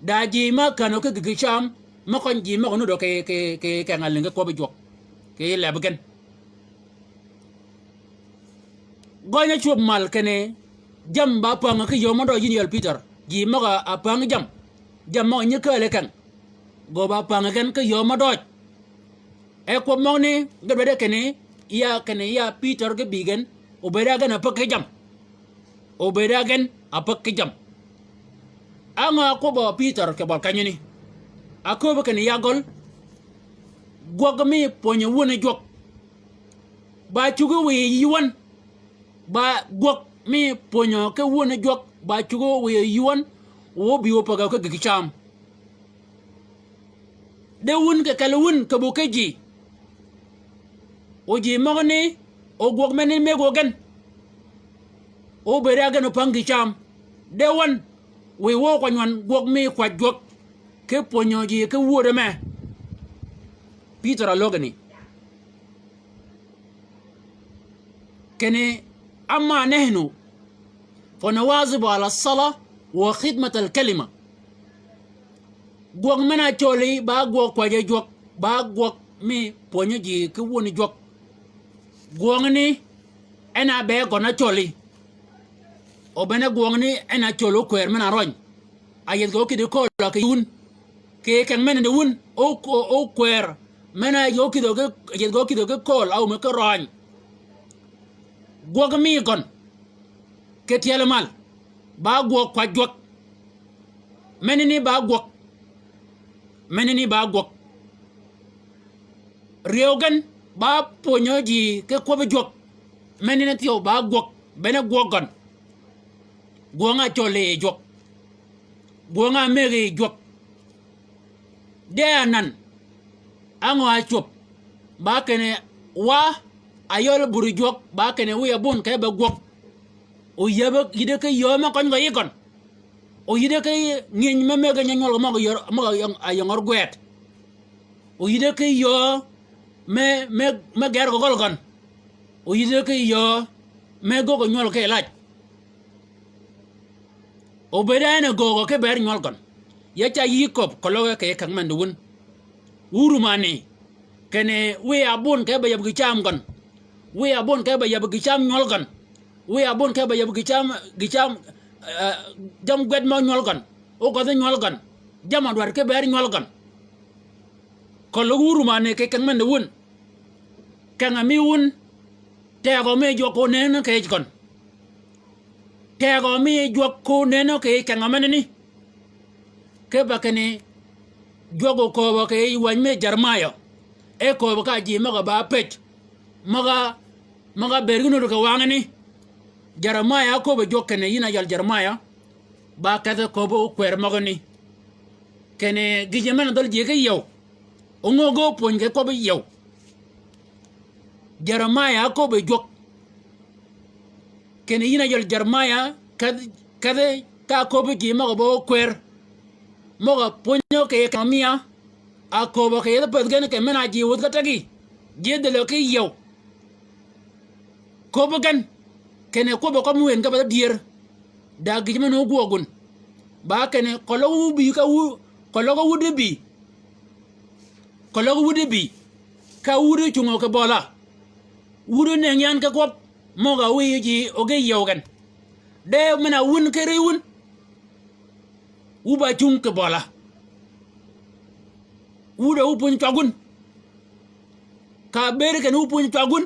Da ji ma känø ki gïg cam, me køny ji møg-a nudø ki, ki, ki keng-a lïngi kwøbbi jwøk. Ki leb gen. Gøny-a cwöb mal kinni, jammì ba päng ki yöö mø døøj yïn yäl Pïtør. Ji møg-a päng jammì. Jammì møg-a nyi kääl yi keng. Gø ba päng gen ki yöö mø døøj. E kwøb møgani ge dwaddi kinni, ya kinni ya Pïtør ge bï gen, obëëd a gen a päg ki jammì. Obëëd a gen a päg ki jammì. Á ngø ákwøbbø Pïtør kì bøl kenyani? Ákööb kinni ya gøl, gwøg mi pwönyi wun jwøk. Ba cuggi wiy yi wøn. Ba gwøg mi pwönyø ki wun jwøk, ba cuggi wiy yi wøn, o bï opääg ki gïg cam. De wun kì kelli wun kì bø ki ji. O ji møgani, o gwøg menani mëgg-a gen. O bëëd a gen o päng gïg cam. De wøn, wiy wø kwany wøn gwøg mi kwäj jwøk. Ki pwönyø ji ki wödø mee. Pïtør álögani. Kinni, amma nehnu, fa nuwazibu ala sala wa khidmat al kalima. Gwøg men-a cöli, ba gwøg kwäjji jwøk, ba gwøg mi pwönyi ji ki wun jwøk. Gwøngani, en a be gøn ácöli. O bene gwøngani, en a cöl ókwër men-a røny. Ayieth gø ókïdhi kööl kì wun. Kì keng men-a di wun, ó, ó, ókwër. Men-a yø ókïdhi ki, ayieth gø ókïdhi ki kööl, áume ki røny. Gwøg mi gøn. Kì tyeli mal. Ba gwøg kwäj jwøk. Menani ba gwøg. Menani ba gwøg. Ryew gen ba pwönyø ji ki kwøbbi jwøk. Menani thyew ba gwøg. Bene gwøg gøn. Gwøng-a cøl yi jwøk. Gwøng-a mëggi yi jwøk. De anan, á ngø ácwöb, ba kinni wa, ayøl buri jwøk, ba kinni wiy abun ke be gwøg. O yïddi ki yöö me køny gø yi gøn. O yïddi ki ngïny me mëggi nyi nywøl gø møg-a yör, møg-a yøng, a yöngø gwed. O yïddi ki yöö me, me, me ger gø gøl gøn. O yïddi ki yöö me göög gø nywøl ki laj. Obëëd en a göögø ki bëëd nywøl gøn. Ya ca yï köbbi keløg kì yij keng men di wun. Wur mani. Kinni wiy abun ke be yab gï cam gøn. Wiy abun ke be yab gï cam nywøl gøn. Wiy abun ke be yab gï cam, gï cam, eh, jammì gwed mø nywøl gøn. Ógødhi nywøl gøn. Jammì dwaddi ki bëëd nywøl gøn. Keløg wur mani kì yij keng men di wun. Keng-a mi wun tegø mi jwøk ko nenni kì yij gøn. Kegø mi jwøk ko nenø kì yij kengø menani. Kipe kinni jwøk okööbø kì yij wäny me Jeremiah. E kööbø ka ji møg-a ba pëj. Møg-a, møg-a bëëd ki nuti kì wangani. Jeremiah áköbbi jwøk kinni yïn a yøl Jeremiah. Ba kedhi köbbi ókwër møgani. Kinni gïjø men-a dhøl ji ki yiew. Óngø ge ópwöny kì kwøbbi yiew. Jeremiah áköbbi jwøk. Kinni yïn a yøl Jeremiah, kedhi, kedhi ka köbbi ji møg-a ba ókwër. Møg-a pwönyø kì yij kengø miya. A kööbø kì yethi pëth gen kì men-a ji wäth ka tegi. Ji dhil-a ki yiew. Köbbi gen. Kinni kwøbbi kømmi wën ka ba dyer. Da gïj men-a ógwøg wun. Ba kinni keløg wun bï ka wu, keløg wun di bï. Keløg wun di bï. Ka wun di cungø kì bøla. Wun di nëngi yan ki kwøb. Møg-a wiy ji oge yiew gen. De men-a wun ki ri wun. Wu ba cung kì bøla. Wu de wu pwöny cwag wun. Ka bëëd kinni wu pwöny cwag wun.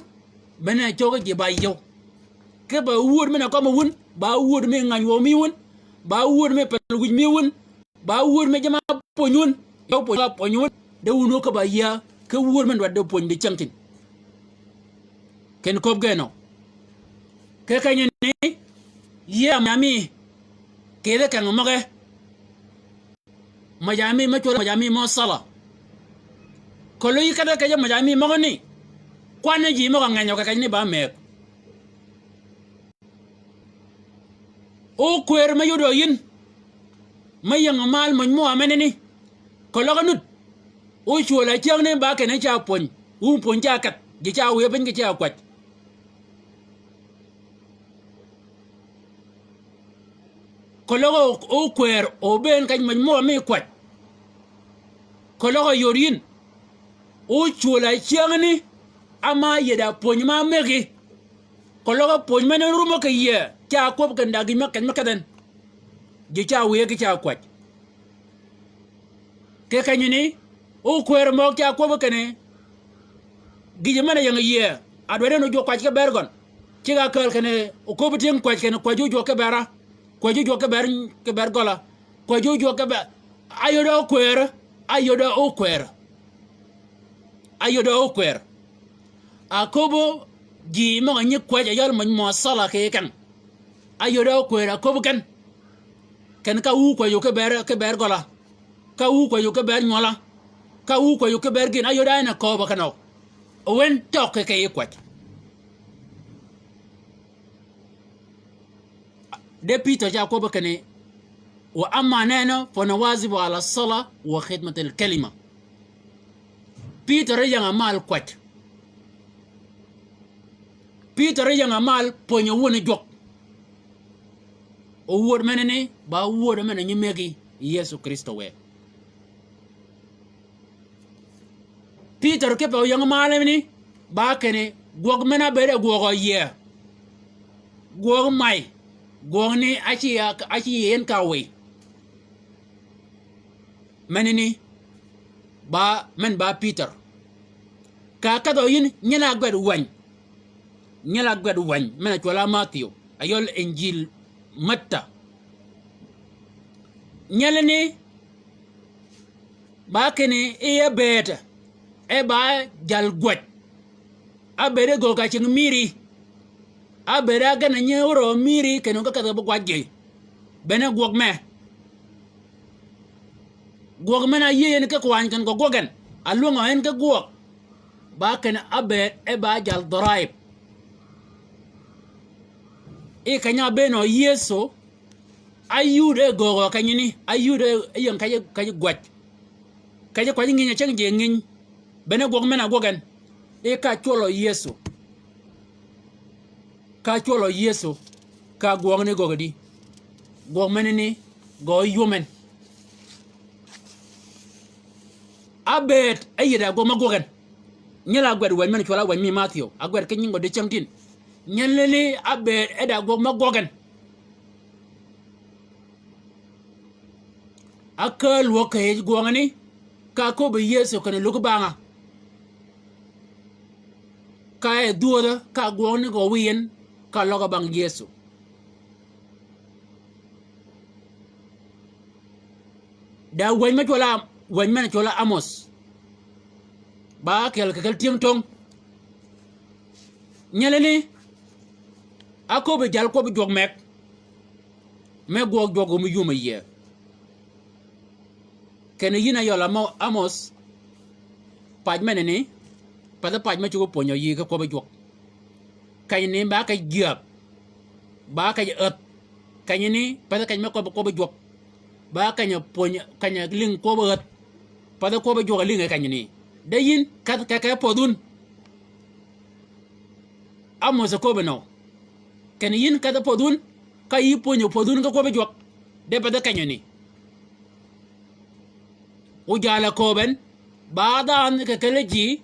Bene cöggi ji ba yiew. Kipe wuud men-a kømmi wun, ba wuud mi ngäny wøw mi wun, ba wuud mi pel wïj mi wun, ba wuud mi jamm-a pwöny wun, yiew pwöny, pwöny wun, de wun ókøbb-a yïa, ki wuud men-a dwaddi pwöny dicängtïn. Kinni köbb gen nø. Ki kenyani, yïa mø ami, kì yij kengø møge. Mø ja mi mø cwøl, mø ja mi mø sala. Keløg yï kedhe kej mø ja mi møgani. Kwanni ji møg-a ngenyø kì keny ni ba mëgg. Ókwër me yodø yïn. Me ying mal møny mø a menani. Keløg nud. Ócwøl-a cyängni ba kinni ca pwöny. Wun pwöny ca kedh. Ji ca wiy piny ki ca kwäj. Keløg ókwër obëën keny møj mø mi kwäj. Keløg yod yïn. Ócwöl-a cyängni ama yïd-a pwöny ma mëggi. Keløg pwöny men-a rumø kì yïe ca kwøb kinni da gïj me keny me kedh en. Ji ca wiy ki ca kwäj. Ki kenyani, ókwër møg ca kwøbbi kinni. Gïjø men-a ying yïe, a dwaddi ni ójwøk kwäj ki bër gøn. Ceg-a kääl kinni, oköbbi tyëng kwäj kinni, kwäj ójwøk ki bër-a. Kwäj ójwøk ki bër, ki bër gøl-a. Kwäj ójwøk ki bër, áyodø ókwër, áyodø ókwër. Áyodø ókwër. Aköbbi ji møg-a nyi kwäj a yøl mø nyimø sala kì yij keng. Áyodø ókwër aköbbi gen. Ken ka wu kwäjø ki bër, ki bër gøl-a. Ka wu kwäjø ki bër nywøl-a. Ka wu kwäjø ki bër gïn, áyodø áyøn a kööbø kenø. Owen tøg kì yij kwäj. De Pïtør ca kwøbbi kinni, wa amma nahnu fa nuwazibu ala sala wa khidmatil kalima. Pïtør ying-a mal kwäj. Pïtør ying-a mal pwönyø wun jwøk. O wuod menani, ba wuod men-a nyi mëggi Yëso Krïstø wë. Pïtør kipe oying mal mini, ba kinni, gwøg men-a ábëëd e gwøg yie. Gwøg may, gwøg ni ácï, ácï yie en ka wiy. Menani, ba, men ba Pïtør. Ka kedhø yïn, nyel-a ágwed wäny. Nyel-a ágwed wäny, men-a cwøl-a Mathiu, a yøl Injil Mätha. Nyelani, ba kinni e ábëëd, e ba jal gwäj. Ábëëd e göggi cing mïri. Ábëëd a gen-a nyi órø mïri kinni ka kedhi bi gwaj gï. Bene gwøg me. Gwøg men-a áyïëy en ki kwany ken gø gwøg en. Alwängø en ki gwøg. Ba kinni ábëëd e ba jal dhorayib. I keny-a ábëën o Yëso, áyud e göggi kenyani, áyud e ying kej, kej gwäj. Kej kwany ngïny a ceng ji ngïny. Bene gwøg men-a gwøg en. I ka cwøl o Yëso. Ka cwøl o Yëso. Ka gwøgani göggi di. Gwøg menani, gø yum en. Ábëëd, e yïd-a gwøg me gwøg en. Nyel-a ágwed wäny men-a cwøl-a wäny mi Mathiu. Ágwed ki nyingi di cängtïn. Nyelani ábëëd e da gwøg me gwøg en. Ákääl wäg kì yij gwøngani, ka áköbbi Yëso kinni luggi banga. Ka e dhwödhø, ka gwøngani gø wiy en, ka løggi bang Yëso. Da wäny me cwøl-a, wäny men cwøl-a Amos. Ba ákyel kì kel tyëng töng. Nyelini, áköbbi jal kwøbbi jwøk meg. Me gwøg jwøk mi yum a yie. Kinni yïn a yøl Amo-, Amos, pac menani, path pac me cuggi pwönyø yï ki kwøbbi jwøk. Kenyani ba keny gyääb, ba keny ädh. Kenyani, path keny me kwøbbi kwøbbi jwøk. Ba keny pwöny, keny lïng kwøbbi ädh. Path kwøbbi jwøk a lïnge kenyani. De yïn, kedh keke pödh wun. Amos oköbbi nø. Kinni yïn kedh pödh wun, ka yï pwönyi pödh wun ki kwøbbi jwøk. De path kenyani. Ojal a kööb en, ba dhanhø kì kelli ji,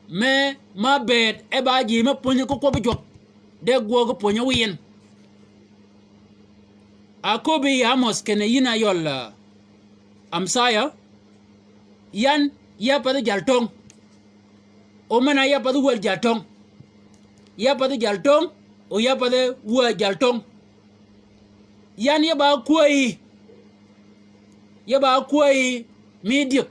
me, ma bëëd, e ba ji me pwönyi ki kwøbbi jwøk. De gwøg pwönyi wiy en. Aköbbi yi Amos kinni yïn a yøl, ah, Amsaya, yan, ya path jal töng. O men-a ya path wäl jal töng. Ya path jal töng, o ya path wäl jal töng. Yan ya ba kwäyi. Ya ba kwäyi mi dyëg.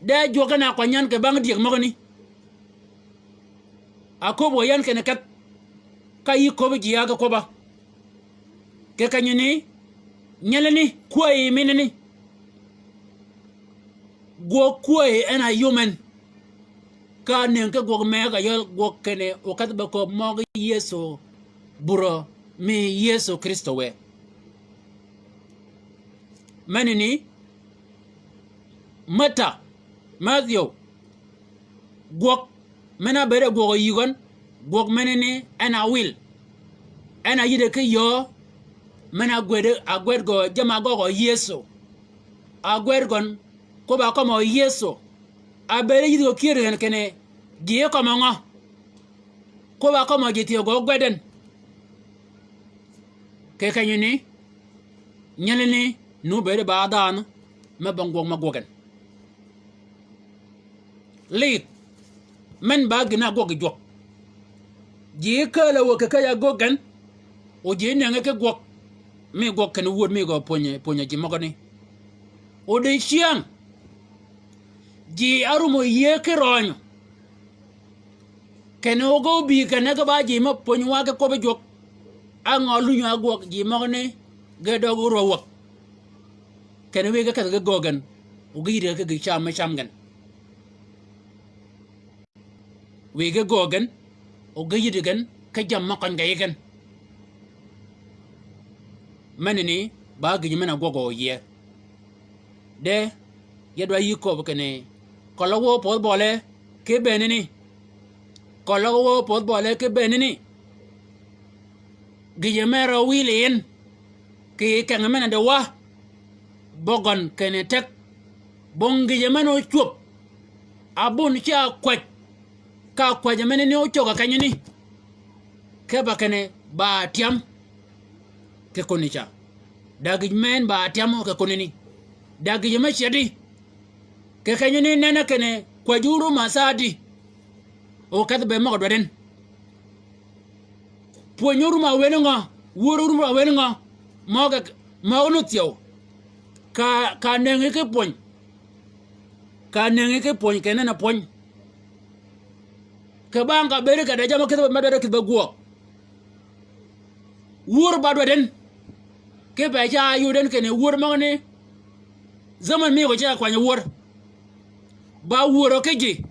De jwøk en a kwany yan kì bang dyëg møgani. Aköbbi wa yan kinni kedh. Ka yï köbbi ji ya ki kwøbba. Kì kenyani, nyelini, kwäyi menani. Gwøg kwäyi en a yum en. Ka nëngi ki gwøg meg a yøl gwøg kinni okedh be kööb møgí Yëso, burø mi Yëso Krïstø wë. Menani, Mata, Mathiö, gwøg men-a ábëëde gwøg yï gøn, gwøg menani en a wil. En a yïddi ki yöö, men-a ágwed, ágwed gø jamm-a ágøggø Yëso. Ágwed gøn, kwøbb-a kømmi Yëso. Ábëëde yïddi gø kyër gen kinni, ji kømmi ngø. Kwøbb-a kømmi ji thyew gø gwed en. Kì kenyani, nyelini, nu bëëdi ba dhanhø, me bang gwøg ma gwøg en. Lidh, men ba gïn-a ágwøg yi jwøk. Ji kääl-a wë kì käjj-a ágöggi gen, o ji nëngi ki gwøg, mi gwøg kinni wöd mi gø pwönyi, pwönyi ji møgani. O dicyäng, ji árum oyïëy ki røønyø. Kinni o ge óbï gen e ge ba ji me pwönywa ki kwøbbi jwøk. Á ngø lunyi á gwøg ji møgani ge døøg orwäwäg. Kinni wiy ge kedhi ge göög gen, o ge yïddi gen ki gï cam me cam gen. Wiy ge göög gen, o ge yïddi gen ki jammì me køny kì yij gen. Menani ba gïjø men-a ágwøg oyïëy. De, ya dwa yï köbbi kinni, køllø wø pödh bøle ki bëënani. Køllø wø pödh bøle ki bëënani. Gïjø men-a rø wïl yi en, kì kengi men-a di wa, bøgøn kinni teg, bong gïjø men-a ócwöb, abun ca kwäj, ka kwäjø menani ócögø kenyani. Kipe kinni ba tyam kì koni ca. Da gïj men ba tyam kì konani. Da gïjø me cedi. Kì kenyani nenni kinni kwäjji rum a sa adi. O kedhi be møg-a dwaddi en. Pwönyi rum a wen ngø, wör rum a wen ngø. Møg-a, møg-a nu thyew. Ka, ka nëngi ki pwöny. Ka nëngi ki pwöny, kì nenni pwöny. Kì bang ka bëëdi ka da jammì kïdhi me dwaddi kïdhi be gwøøg. Wör ba dwaddi en. Kipe ca yod en kinni wör møgani. Zaman mi gø ca kwany wör. Ba wörø ki ji.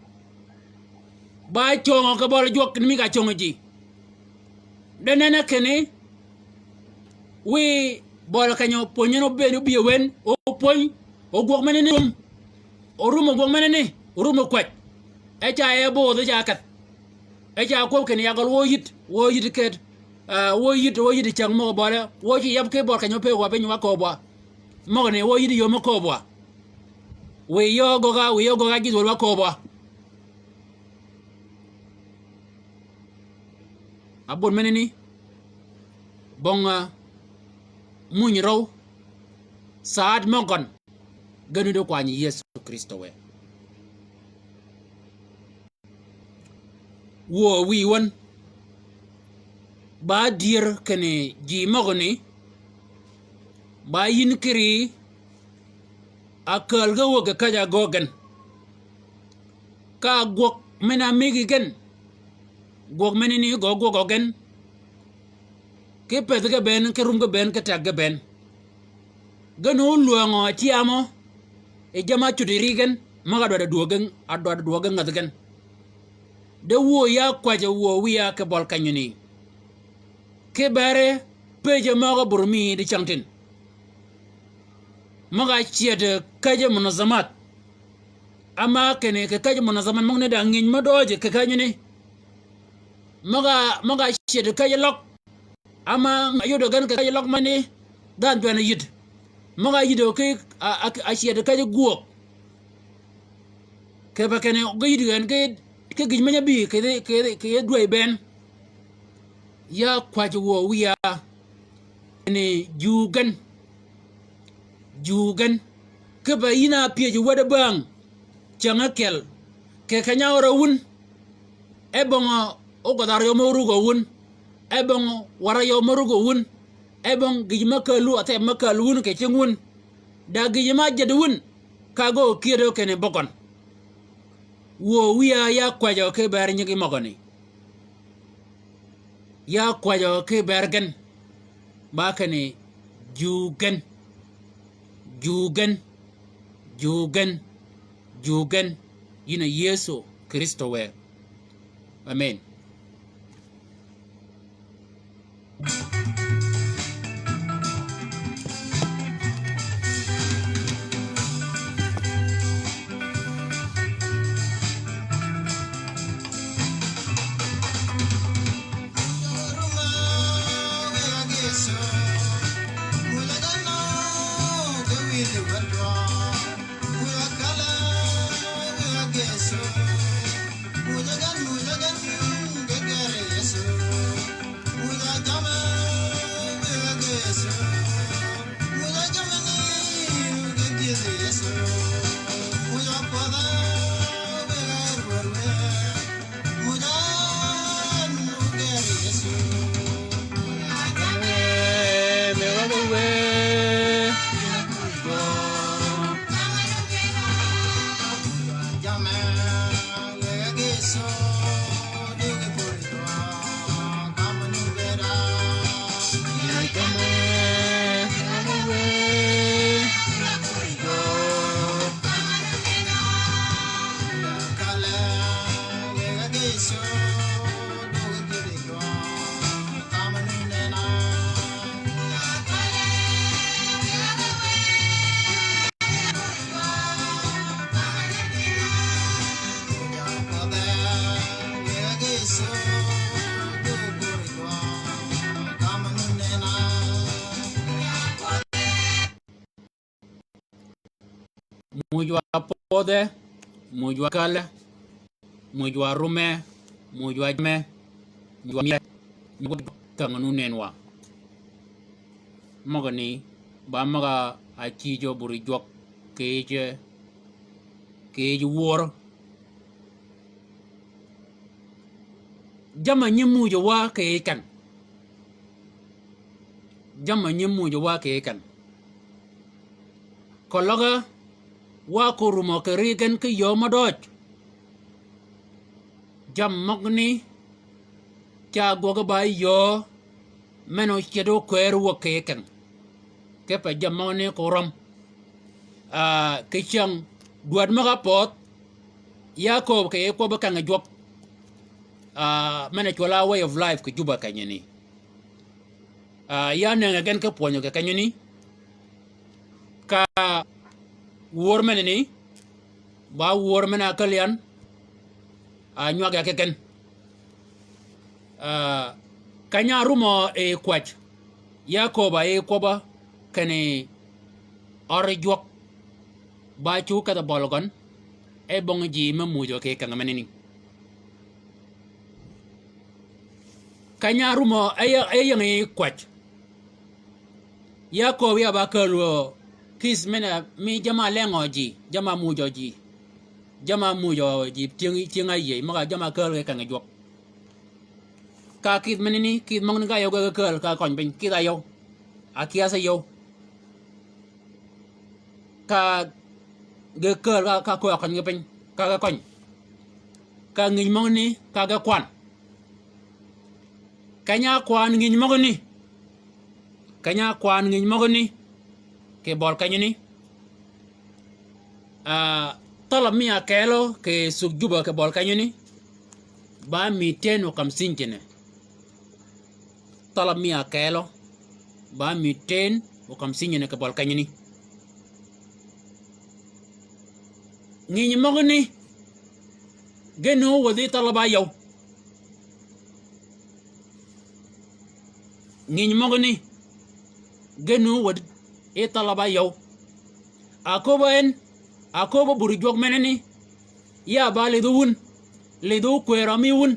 Ba cöngø kì bøli jwøk kinni mi ka cöngø ji. De nenni kinni. Wiy bøli kenyø pwönyi en óbëëd óbï wen. Opwöny. O gwøg menani rum. Orum o gwøg menani. Orum o kwäj. E ca e bödhi ca kedh. E ca kwøb kinni ya gøl wø yïd, wø yïd ked, ah, wø yïd, wø yïd cäng møg-a bøle, wø ci yab ki bøl keny-a ópe wa piny wa kööbwa. Møgani wø yïd yöö me kööbwa. Wiy yöö gøgga, wiy yöö gøgga jidh wøl wa kööbwa. Abun menani, bong, ah, muny røw, saad møgøn, gen wun di kwany Yëso Krïstø wë. Wuö wïy wøn. Ba dyër kinni ji møgøni. Ba yïn kiri, a kääl ge wöggi käjj-a göög gen. Ka gwøg men-a mëggi gen. Gwøg menani gø gwøgø gen. Ki pëthi ge bënn, ki rum ge bënn, ki teg ge bënn. Gen ólwängø acyamø, yi jamm-a cudi ri gen, møg-a dwaddi dwöög gen, a dwaddi dwöög gen ngädhi gen. De wuö ya kwäjjø wuö wiya ki bøl kenyani. Ki beri pëjjø møg-a bur mi di cängtïn. Møg-a cyeddi käjji munazamat. Ama kinni kì käjji munazamat møgani da ngïny mø døøji kì kenyani. Møg-a, møg-a cyeddi käjji løg. Ama nga yudø gen kì käjji løg mani dhanhø dwene yïd. Møg-a yïdø ki a, a, a cyeddi käjji gwöög. Kipe kinni ge yïdø gen ki, ki gïj meny-a bï kì, kì, kì dwäy bënn. Ya kwäjji wuö wiya. Kinni juu gen. Juu gen. Kipe yïn-a pyëj wäd-a bäng. Cäng ákyel. Kì keny-a ör-a wun. E bong-a ógwadh-a áryew mø rugø wun. E bong-a wär-a áryew mø rugø wun. E bong gïj me kääl wun, atheb me kääl wun kì cing wun. Da gïj me ájäddi wun. Ka gø kyëdø kinni bøgøn. Wuö wiya ya kwäjjø ki ber nyigi møgøni. Ya kwäjjø ki ber gen. Ba kinni juu gen. Juu gen. Juu gen. Juu gen. Yïn a Yëso Krïstø wë. Amen. Muuj wa pödhe, muuj wa kale, muuj wa rume, muuj wa jame, muuj wa myele, muuj wa känge nu nen wa. Møgani, ba møg-a cïjø buri jwøk kì yij, kì yij wör. Jamm-a nyi muuj wa kì yij keng. Jamm-a nyi muuj wa kì yij keng. Keløg wa ko rumø kì ri gen ki yöö mø døøj. Jammì møgani ca gwøg ba yöö men-a óced ókwër wäg kì yij keng. Kipe jammì møgani ko røm. Ah, kì cyäng dwäd møg-a pödh, ya kööb kì yij kwøbbi keng jwøk. Ah, men-a cwøl-a Way of Life kì Juba kenyani. Ah, ya nëngi gen ki pwönyø kì kenyani. Ka wör menani, ba wör men-a ákälli yan, a nywag ya ki gen. Ah, keny-a árumø yi kwäj, ya kööb-a yi kwøbb-a kinni ør jwøk, ba cu kedh-a bøli gøn, e bong ji me mujø kì keng menani. Keny-a árumø e ying-, e ying-a yi kwäj. Ya kööb ya ba kääl wø kïdh men-a mi jamm-a lengø ji, jamm-a mujø ji, jamm-a mujø ji tyëng, tyëng-a áyïëy, møg-a jamm-a kääl kì keng jwøk. Ka kïdh menani, kïdh møgani ka yøw ge kääl ka køny piny, kïdh-a yøw. A kyädh-a yøw. ka ge kääl ka, ka köög könyi piny, ka ge köny. Ka ngïny møgani, ka ge kwan. Keny-a kwan ngïny møgani. Keny-a kwan ngïny møgani. Kì bøl kenyani. Ah, thalab mi akelø kì cug Juba kì bøl kenyani. Ba mïtén o kam cïnjene. Thalab mi akelø. Ba mïtén o kam cïnjene kì bøl kenyani. Ngïny møgani. Gen o wädhi thalab a yøw. Ngïny møgani. Gen o wädhi thalab a yøw. Aköbbe en, aköbbe buri jwøk menani. Ya ba lidh wun, lidh ókwër mi wun.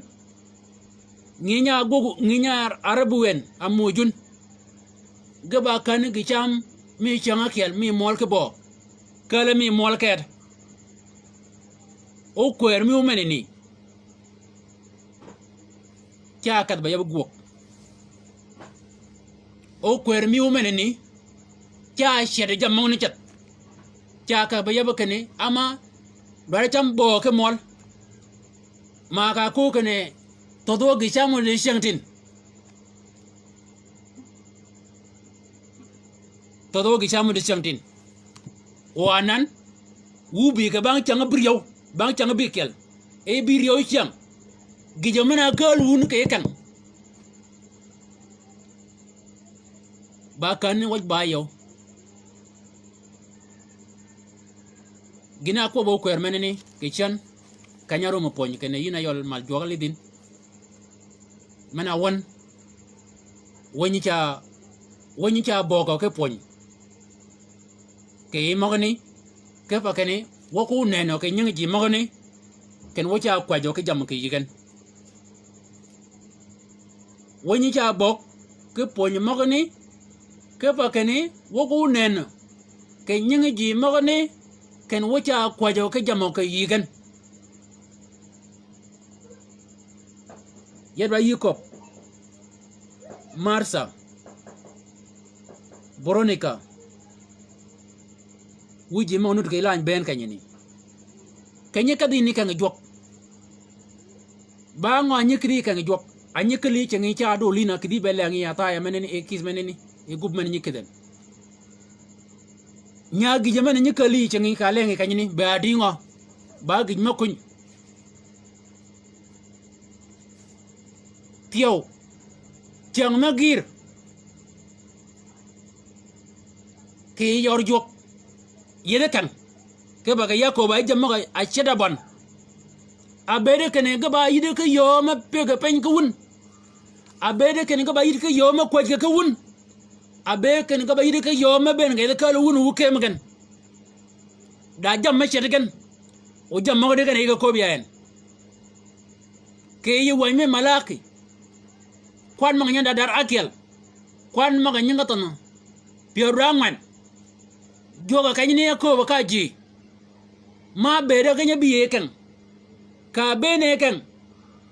Ngïny-a ágwøg, ngïny-a árebu en, amuujun. Ge ba känni gï cam mi cäng ákyel, mi møl ki bøø. Källi mi møl ked. Ókwër mi ómenani. Ca kedh ba yab gwøg. Ókwër mi ómenani. Ca ced jammì møgani ceth. Ca kedh ba yab kinni, ama, dwaddi cam bøø ki møl. Ma ka köög kinni, thødh wø gï cam di cyängtïn. Thødh wø gï cam di cyängtïn. O anan, wu bï kì bang cyäng bï ryew, bang cyäng bï kyel. E bï ryew cyäng. Gïjø men-a kääl wun kì yi keng. Ba känni wäj ba yøw. Gïn-a ákwøbbi ókwër menani, kì cän, keny-a árum pwöny kinni yïn a yøl mal jwøk lidh yïn. Men-a wän. Wänyi ca, wänyi ca bögø ki pwöny. Kì yij møgani, kipe kinni, wø ko ónënø kì nyingi ji møgani, kinni wø ca kwäjjø ki jammì kì yï gen. Wänyi ca bögø ki pwöny møgani, kipe kinni, wø ko ónënø kì nyingi ji møgani, kinni wø ca kwäjjø ki jammì kì yï gen. Yedwa yï köbb. Martha. Veronica. Wïj ji mø nut kì lany bënn kenyani. Kenyi kedhi ni keng jwøk. Ba ngø anyi kidhi keng jwøk. Anyi kelli cingi ca dol yïn a kidhi be leng yi athaya menani, e kïth menani, e gub men nyi kidhen. Nya gïjø men nyi kelli cingi ka leng yi kenyani, be adï ngø. Ba gïj me kuny. Thyew. Cyäng me gïr. Kì yør jwøk. Yïdhi keng. Kipe kì Yaköbø a yï jammì møg-a ced-a bøn. Abëëd kinni ge ba yïdhi ki yöö me pëggi piny ki wun. Abëëd kinni ge ba yïdhi ki yöö me kwäjji ki wun. Abëëd kinni ge ba yïdhi ki yöö me bënn ge yïdhi kääl wun wu këm gen. Da jammì me ced gen. O jammì møgadi gen yi ge köbbi ya en. Kì yij wäny mi Malaki. Kwan møg-a nyingi da dar ákyel. Kwan møg-a nyingi thønhø pyär da ángwen. Jwøk-a kenyani ákööbø ka ji. Ma bëëd-a keny-a bï yi keng. Ka bënn yi keng.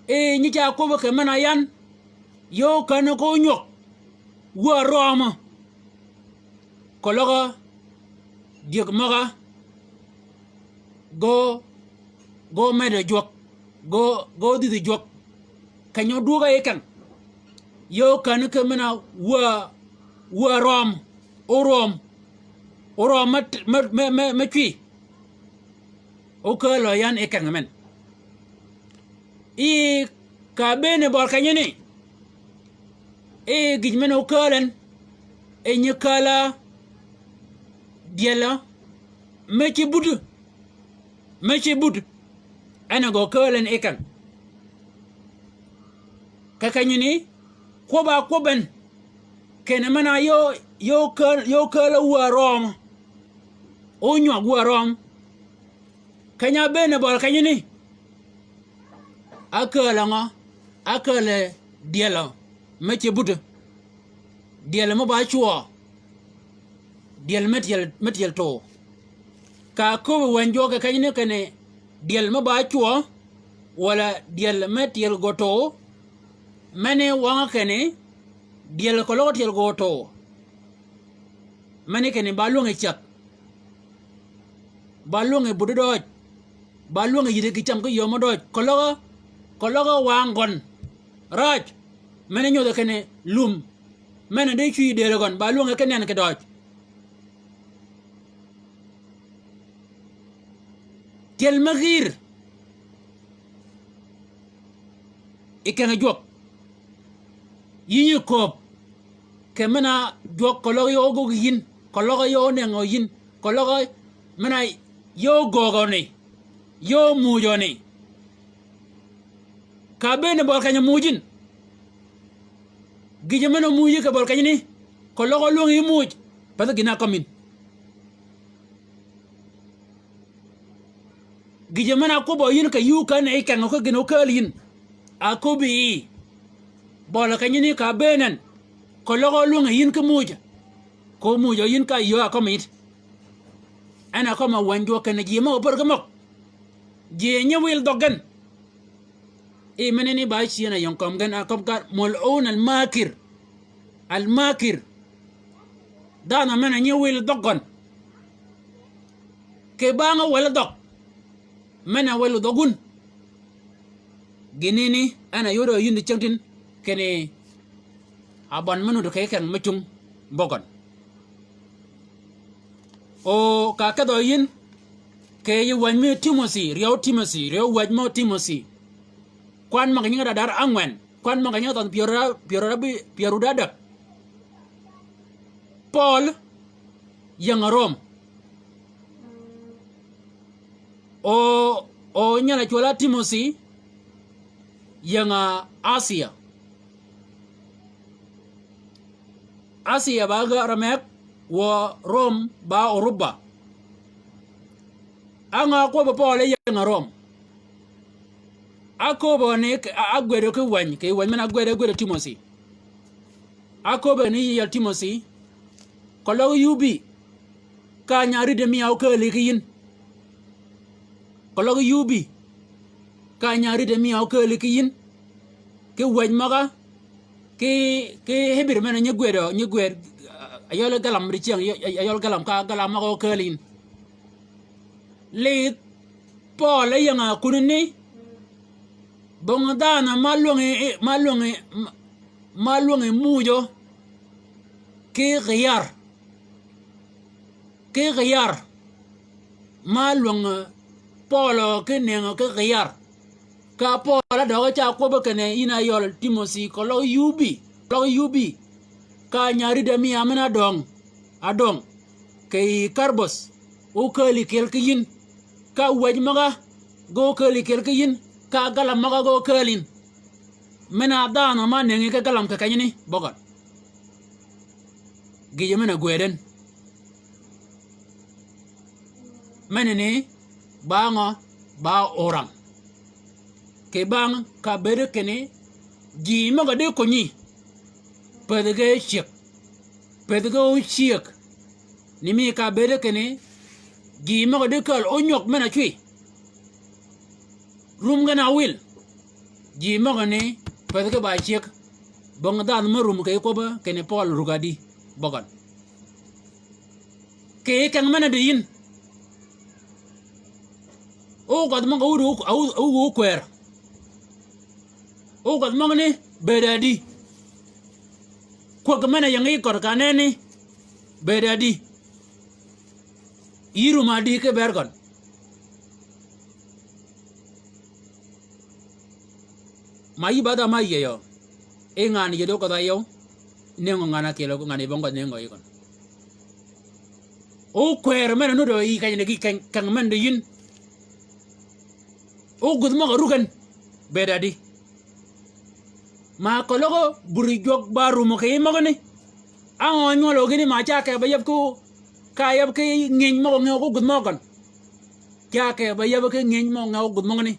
E nyi ca kwøbbi kì men-a yan. Yöö känni ko onyuøg. Wä rømø. Keløg-a dyëg møg-a. Gø, gø medø jwøk. Gø, gø dhïdhi jwøk. Keny-a ódwög-a yi keng. Yöö känni ki men-a wä, wä røm. Orøm. Orøm me, me, me, me, me cwi. Ókääl-a yan yi keng men. I ka bënn bøl kenyani. I gïj men ókääl en. I nyi kääl-a dyel-a. Me ci buti. Me ci buti. En a gø kääl en yi keng. Ka kenyani, kwøbb-a kwøbbi en. Kinni men-a yöö, yöö kääl, yöö kääl-a wä rømø. Ónywag wä rømø. Keny-a bënn bøl kenyani. Ákääl-a ngø, ákääl-a dyel-a, me ce buti. Dyel me ba cwøø. Dyel me tyel, me tyel too. Ka áköbbi wänyi jwøk kì kenyani kinni, dyel me ba cwøø, walà dyel me tyel gø too, meni wøng-a kinni, dyel keløg tyel gø too. Meni kinni ba lwängi ceth. Ba lwønge buti døøj. Ba lwønge yïddi kì cam ki yöö mø døøj. Keløg, keløg wang gøn. Raj. Men-a nyodhi kinni lum. Men-a di cwïy dël gøn. Ba lwønge ki nen kì døøj. Tyel me gïïr. I keng-a jwøk. Yï nyi kööb. Kì men-a jwøk keløg yø ógöggi yïn. Keløg yø ónëngø yïn. Keløg men-a yø ógöggø ni. Yø ómujø ni. Ka bënn bøl keny-a muj yïn. Gïjø men-a ómuj yï kì bøl kenyani. Keløg ólwøng yï muj. Path gïn-a ákømmi yïn. Gïjø men-a ákwøbbø yïn kì yuu kän-a i kengø ki gïn-a ókääl yïn. Aköbbi i. Bøl kenyani ka bënn en. Keløg ólwøng yïn ki muj. Ko muj yïn ka yöö ákømmi yïn. En a kømmi wänyi jwøk kinni ji møg-a pär ki møg. Ji nyi wil dhøggi gen. I menani ba cien-a ying kömi gen a kömi gen ملعون الماكر. الماكر. Dhanhø men-a nyi wil dhøggi gen. Kì bang-a wel dhøg. Men-a wel dhøg wun. Gïnani en a yodø yïn di cängtïn kinni abøn me nuti kì keng me cung bøgøn. O ka kedhø yïn kì yij wäj mi Timothi, ryeew Timothi, ryeew wäj mø Timothi. Kwan møg-a nyinge da dar ángwen, kwan møg-a nyinge thønh pyär, pyär, pyär da däg. Pøøl ying-a Rom. O, o nyal-a cwøl-a Timothi ying-a Asia. Asia ba gäär-a meg, wø Rom ba Oruba. Á ngø ákwøbbø Pøøl ying-a Rom? Áköbbø ni, á, ágwedø ki wäny, kì wäny men-a ágwedø, ágwedø Timothi. Áköbbe ni yij yal Timothi, keløg yuu bï, ka nya riddi mi a ókääli ki yïn. Keløg yuu bï, ka nya riddi mi a ókääli ki yïn. Ki wäj møg-a, ki, ki Hibir men-a nyi gwed, nyi gwed, a yøl galam dicyäng, a yøl galam ka galam møg-a ókääli yïn. Lidh Pøøl e ying-a kunani, bong dhanhø ma lwøngi, ma lwøngi, ma lwøngi mujø ki giyar. Ki giyar. Ma lwøngi Pøøl ki nëngø ki giyar. Ka Pøøl ádøge ca kwøbbe kinni yïn a yøl Timothi keløg yuu bï, keløg yuu bï. Ka nya riddi mi a men-a døng, a døng. Kì yij Karbøth, ókääli kyel ki yïn. Ka wäj møg-a ge ókääli kyel ki yïn. Ka galam møg-a ge ókääl yïn. Men-a dhanhø ma nëngi ki galam kì kenyani bøgøn. Gïjø men-a gwed en. Menani, ba ngø, ba orang. Kì bang ka bëëd kinni, ji møg-a di kunyi. Pädhi ge cyëg. Pädhi ge ócyëg. Ni mi ka bëëd kinni, ji møg-a di kääl ónywøg men-a cwi. Rum gen a wil. Ji møgani, pädhi ki ba cyëg. Bong dhanhø me rum kì kwøbbe, kinni Pøøl rug adi, bøgøn. Kì keng men-a di yïn. O gødh møg-a wud, wud, wud, wud kwër. O gødh møgani, bëëd adi. Kwäg men-a ying yi gøn ka nenni, bëëd adi. Yï rum adi ki ber gøn. Ma yï ba dha ma yieyo. E ngan yie dho kodha yeu. Nengo ngan a kielo ngan i bong gøn nengo i gøn. O kwer men nudo i kany ne gi keng, keng men de yin. O gudh møg-a rug en. Bëëd adi. Ma keløg buri jwøk ba rumo kì yij møgani. Á ngø nywøl o gïni ma ca kee ba yab ki, ka yab ki ngïny møg-a ngew ki gudh møg-a gøn. Ca kee ba yab ki ngïny møg-a ngew ki gudh møgani.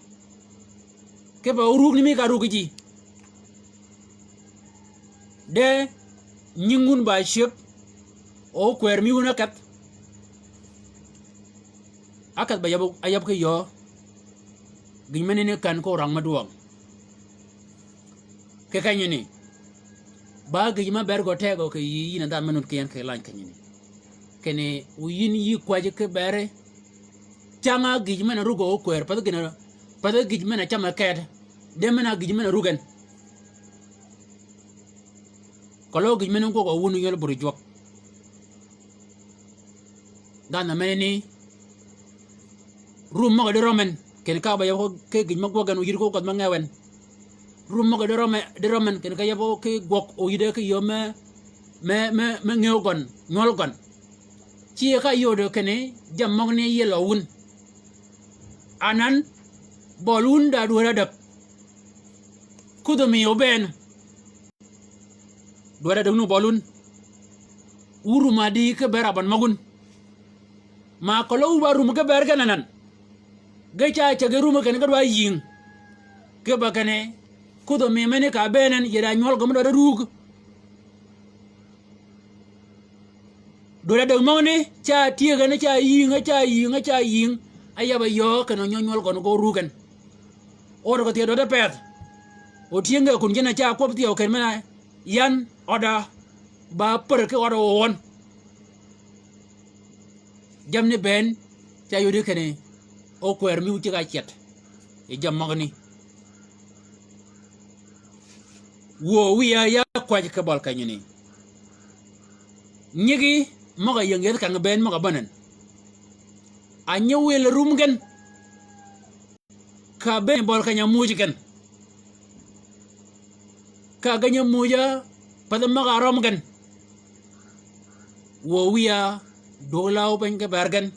Kipe orug ni mi ka rug ji. De nying wun ba cyëg. O kwer mi wun ákedh. Ákedh ba yab, áyab ki yöö. Gïn menani kän ko rang me dwøng. Kì kenyani, ba gïj me ber gø tegø kì yï yïn a dhanhø me nud ki en kì lany kenyani. Kinni wu yïn yï kwäjji ki beri, Cang-a gïj men-a rugø ókwër, path gïn-a, path gïj men-a camme keet, de men-a gïj men-a rug en. Keløg gïj men-a gwøg wun nywøl buri jwøk. Dhanhø menani, rum møg-a di rømmen, kinni ka ba yab ki gïj me gwøg gen oyïd ki ógwädh me ngew en. Rum møg-a di rømmen, di rømmen, kinni ka yab ki gwøg oyïde ki yöö me, me, me, me ngew gøn, nywøl gøn. Ci ka yodø kinni jammì møgani yelø wun. Anan, bøli wun da dwäddi ádäg. Kudh mi óbëën. Dwäddi ádäg ni bøli wun. Wu rum adi ki bër aban møg wun. Ma keløg wu ba rum ki bër gen anan. Ge ca cägi rum kinni ge dwa yïng. Kipe kinni, kudh mi meni ka bëën en, yi da nywøl gø me dwaddi rug. Dwäddi ádäg møgani, ca tyëggi ni, ca yïng, ca yïng, ca yïng. Áyab-a yöö kinni ónyø nywøl gøn ko rug en. Ódø kì thyew dwaddi pëth. O tyëng ge kun kinni ca kwøb thyew kinni men-a yan ød-a ba pär ki ød-a wøn. Jammì ni bënn, ca yodi kinni, ókwër mi wu ceg-a cet. Yi jammì møgani. Wuö wiya ya kwäjji ki bøli kenyani. Nyigi møg-a ying yethi kang bënn møg-a bänan. A nyi wil rum gen. Ka bënn bøli keny-a muuj gen. Ka geny-a muuj-a pathi møg-a røm gen. Wuö wiya dwøg law piny ki bër gen.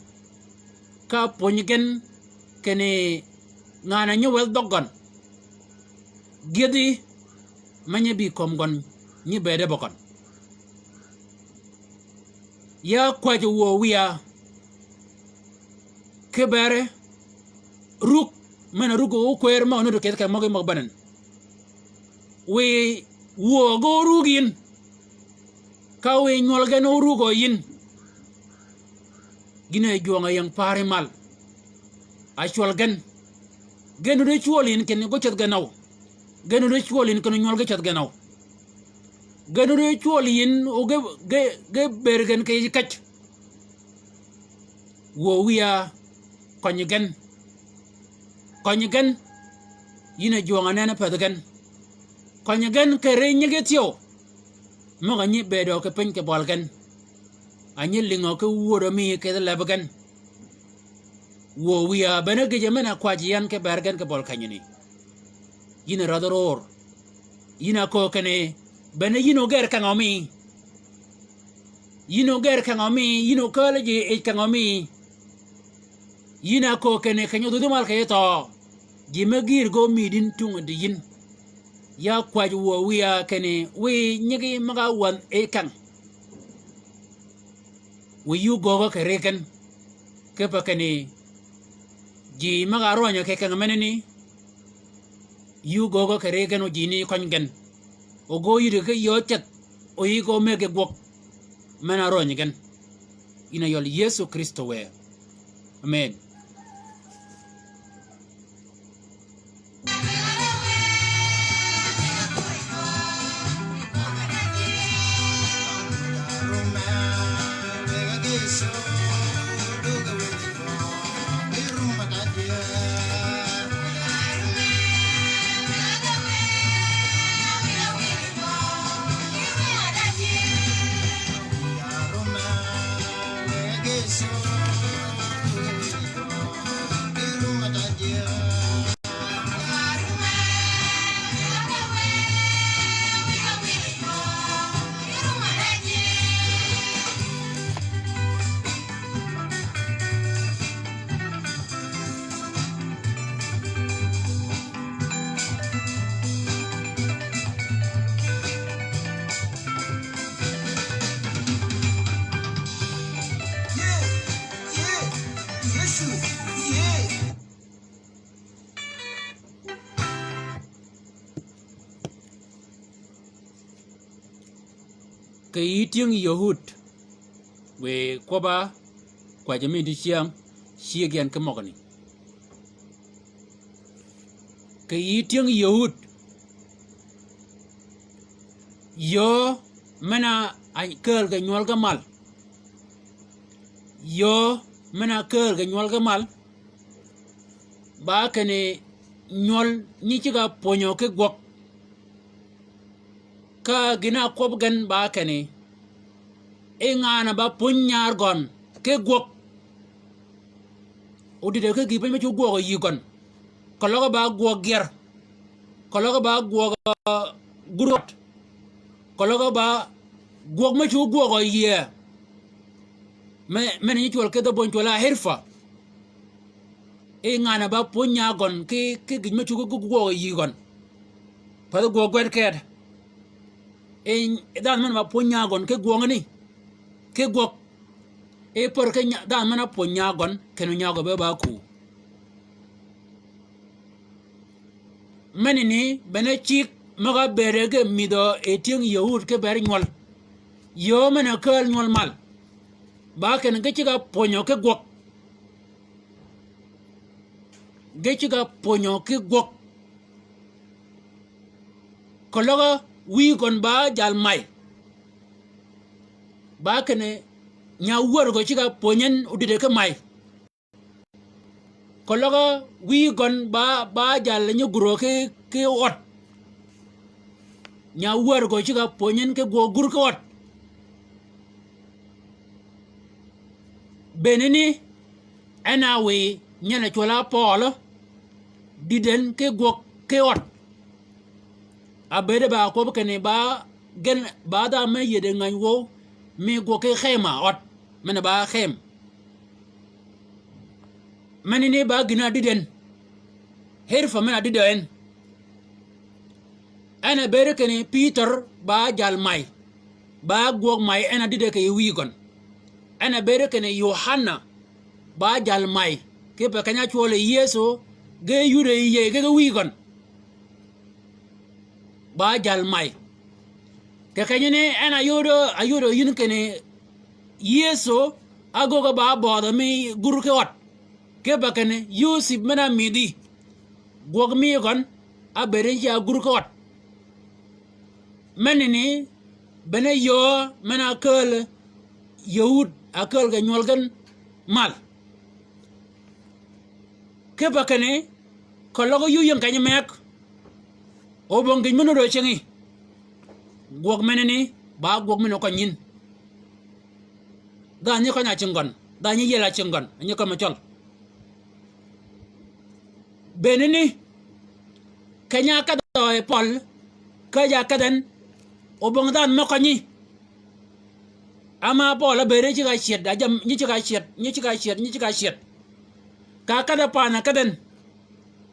Ka pwönyi gen kinni ngan-a nyi wedh dhøg gøn. Gyëdhi me nyi bï kömi gøn nyi bëëde bø gøn. Ya kwäjji wuö wiya ki bër rug, men-a rug ókwër møg-a nuti keth keny møgi møg-a bänan. Wiy wuö ge órug yïn. Ka wiy nywøl gen órugø yïn. Gïn-a jwøng-a ying paari mal. A cwøl gen. Gen nuti cwøl yïn kinni gø ceth gen nøw. Gen nuti cwøl yïn kinni nywøl ge ceth gen nøw. Gen nuti cwøl yïn o ge, ge, ge bëëd gen kì yij käj. Wuö wiya kønyi gen. Kønyi gen. Yïn a jwøng-a nenni pëthi gen. Kønyi gen kì ri nyigi thyew. Møg-a nyi bëëdø ki piny kì bøli gen. A nyi lïngø ki wuödø mi kidhi lebbi gen. Wuö wiya bene gïjø men-a kwäjji yan ki bër gen kì bøli kenyani. Yïn a rädhi ror. Yïn a köög kinni, bene yïn oger kengø mi. Yïn oger kengø mi, yïn okääl ji yij kengø mi. Yïn a köög kinni keny-a odhudhi mal kì yij thøø. Ji me gïïr ge ómïdin tung di yïn. Ya kwäjji wuö wiya kinni wiy nyigi møg-a wänhi keng. Wiy yï ógöögø kì ri gen. Kipe kinni ji møg-a rønyø kì keng menani. Yï ógöögø kì ri gen o ji ni køny gen. O ge óyïddi ki yöö ceth o yï ge ómëggi gwøg. Men-a rønyi gen. Yïn a yøl Yëso Krïstø wë. Amen. Kì yï tyëng Yahud, wiy kwøbb-a kwäjji mi dicyäng, cyëggi yan ki møgani. Kì yï tyëng Yahud, yöö men-a kääl kì nywøl ki mal. Yöö men-a kääl kì nywøl ki mal. Ba kinni nywøl nyi cigg-a pwönyø ki gwøg. Ka gïn-a ákwøb gen ba kinni, i ngan-a ba pwöny nyaar gøn ki gwøg. Odïdø ki gïï piny me cu gwøg yï gøn. Keløg ba gwøg gyer. Keløg ba gwøg, ah, gurøt. Keløg ba gwøg me cu gwøg yïe. Me, men nyi cwøl ki dhø böny cwøl a hirfa. I ngan-a ba pwöny nyaar gøn ki, ki gïj me cu gwøg yï gøn. Path gwøg gwed ked. I dhanhø men ba pwöny nyaar gøn ki gwøngani. Ki gwøg. I pär ki nya-, dhanhø men a pwöny nyaar gøn, kinni nyagø be ba ku. Menani bene cigg møg-a bëëde ge mïdhø yi tyëng Yëhud ki ber nywøl. Yöö men-a kääl nywøl mal. Ba kinni ge cigg-a pwönyø ki gwøg. Ge cigg-a pwönyø ki gwøg. Keløg wïy gøn ba jal may. Ba kinni nya wär gø cigg-a pwöny en odïdø ki may. Keløg wïy gøn ba, ba jal nyi gurø ki, ki ød. Nya wär gø cigg-a pwöny en ki gwøg gur ki ød. Benani en a wiy nyen-a cwøl a Pøøl, dïden ki gwøg ki ød. Abëëde ba kwøb kinni ba gen ba dha me yïëde ngäny wøw mi gwøg ki khema ød, men-a ba khem. Menani ba gïn-a dïden. Hirfa men-a dïdø en. En a bëëde kinni Pïtør ba jal may. Ba gwøg may en a dïde kì yij wïy gøn. En a bëëde kinni Yohana ba jal may. Kipe keny-a ácwøl yi Yëso, ge yudø yi yey ge ge wïy gøn. Ba jal may. Kì kenyani en a yodø, a yodø yïn kinni Yëso ágögge ba bødhø mi gur ki ød. Kipe kinni Yosib men-a mïdhi. Gwøg mi gøn, ábëëd en ce a gur ki ød. Menani, bene yöö men-a ákääl Yëhud, ákääl ge nywøl gen mal. Kipe kinni, keløg yï ying keny-a megg. O bong gïn me nudd cingi. Gwøg menani, ba gwøg men-a køny yïn. Dhanhø nyi køny-a cing gøn, dhanhø nyi yiel-a cing gøn, nyi kømmi cøl. Benani, keny-a kedhø yi Pøøl, käjj-a kedh en, o bong dhanhø me kønyi. Ama Pøøl ábëëd nyi cigg-a cyed, a jammì, nyi cigg-a cyed, nyi cigg-a cyed, nyi cigg-a cyed. Ka kedh-a pan-a kedh en.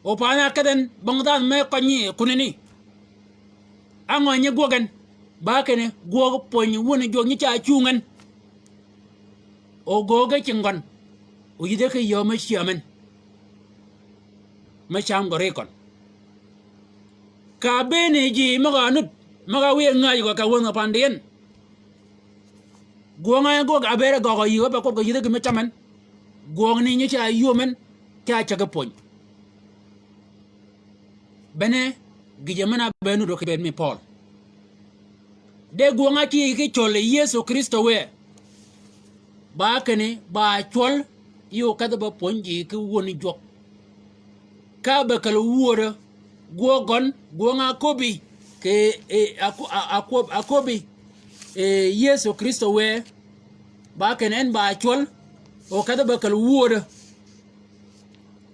O pan-a kedh en, bong dhanhø me kønyi kunani. Á ngø nyi gwøg en, ba kinni, gwøg pwöny wun jwøk nyi ca cungi en. O gööge cing gøn, o yïdhe ki yöö me cyäm en. Me cam gø ri køn. Ka bëëni ji møg-a nud, møg-a wiy ngäj gø ka wänh-a pandien. Gwøng-a gwøg ábëëd gøgø yï, ábëëd kwøb gø yïdhe gïn me cam en. Gwøngni nyi ca yum en, ca cägi pwöny. Bene, gïjø men-a be nudø kì bëëd mi Pøøl. De gwøng-a ácïg ki cøl yi Yëso Krïstø wë. Ba kinni, ba cwøl, yi okedhi be pwöny ji ki wun jwøk. Ka be käl wödø, gwøg gøn, gwøng-a áköbbi, kì, e, ákö-, a-, áköb-, áköbbi, e, Yëso Krïstø wë. Ba kinni en ba cwøl, okedhi be käl wödø.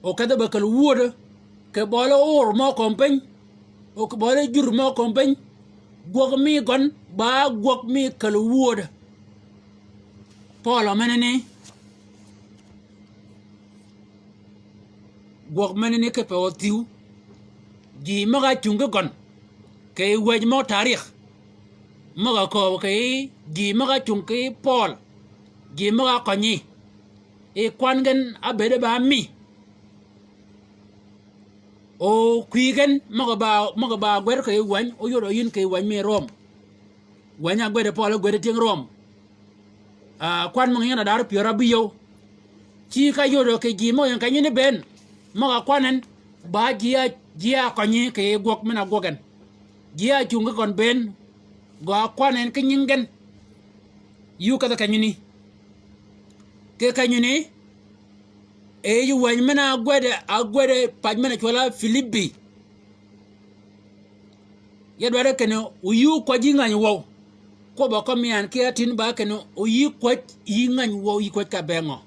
Okedhi be käl wödø, kì bøli ör mø kömi piny, o kì bøli jur mø kömi piny, gwøg mi gøn, ba gwøg mi käl wödø. Pøøl menani, gwøg menani kipe o thïw, ji møg-a cungi gøn, kì wëj mø tarik, møg-a kööb kì ji møg-a cungi kì Pøøl, ji møg-a kønyi, i kwan gen ábëëde ba mi. O kwïg gen møg-a ba, møg-a ba gwed kì wäny, óyodø yïn kì wäny mi Röm. Wäny-a ágwed Pøøl, ágwed tyëng Röm. Ah, kwan møg-a yien-a dar pyär ábïyøw. Ci ka yodø kì ji møg-a ying kenyi ni bënn, møg-a kwan en, ba ji a, ji a kønyi kì gwøg men-a gwøg en. Ji a cungi gøn bënn, gø a kwan en ki nying gen. Yï okedhi kenyani. Kì kenyani, E yij wäny men-a ágwed, ágwed pac men-a cwøl-a Pilipi. Ya dwaddi kinni oyï ókwäj yï ngäny wøw. Kwøbb-a kømmi yan ki átin ba kinni oyï kwäj yï ngäny wøw, yï kwäj ka be ngø.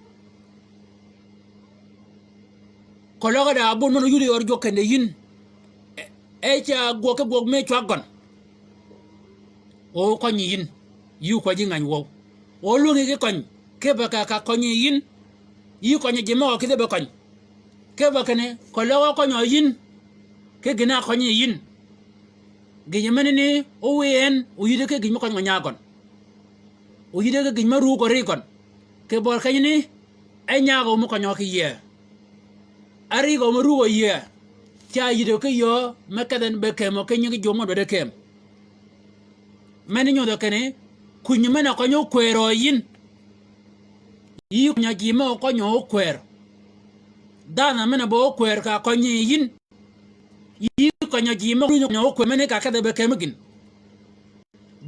Keløg da abun men-a óyud yø ör jwøk kende yïn. E, e ca gwøg ki gwøg mi cwag gøn. O ókønyi yïn, yï ókwäj yï ngäny wøw. O ólwängi ki køny, kipe ka, ka kønyi yïn. Yï kønyi ji møg-a kïdhi be køny. Kipe kinni, keløg ókønyø yïn, ki gïn-a kønyi yïn. Gïjø menani, owiy en, oyïddi ki gïj mø køny ngø nya gøn. Oyïddi ki gïj mø ruu gø ri gøn. Kì bøl kenyani, e nyagø mø kønyø ki yïe. Árigø mø ruu gø yïe. Ca yïddi ki yöö, mø kedh en be kemø ki nyingi jwøk mø dwaddi kem. Meni nyodhø kinni, kuny men-a køny ókwërø yïn. Yï kønyø ji mø kønyø ókwër. Dhanhø men-a be ókwër ka kønyi yïn. Yï kønyø ji mø kønyø ókwër meni ka kedhe be kemi gïn.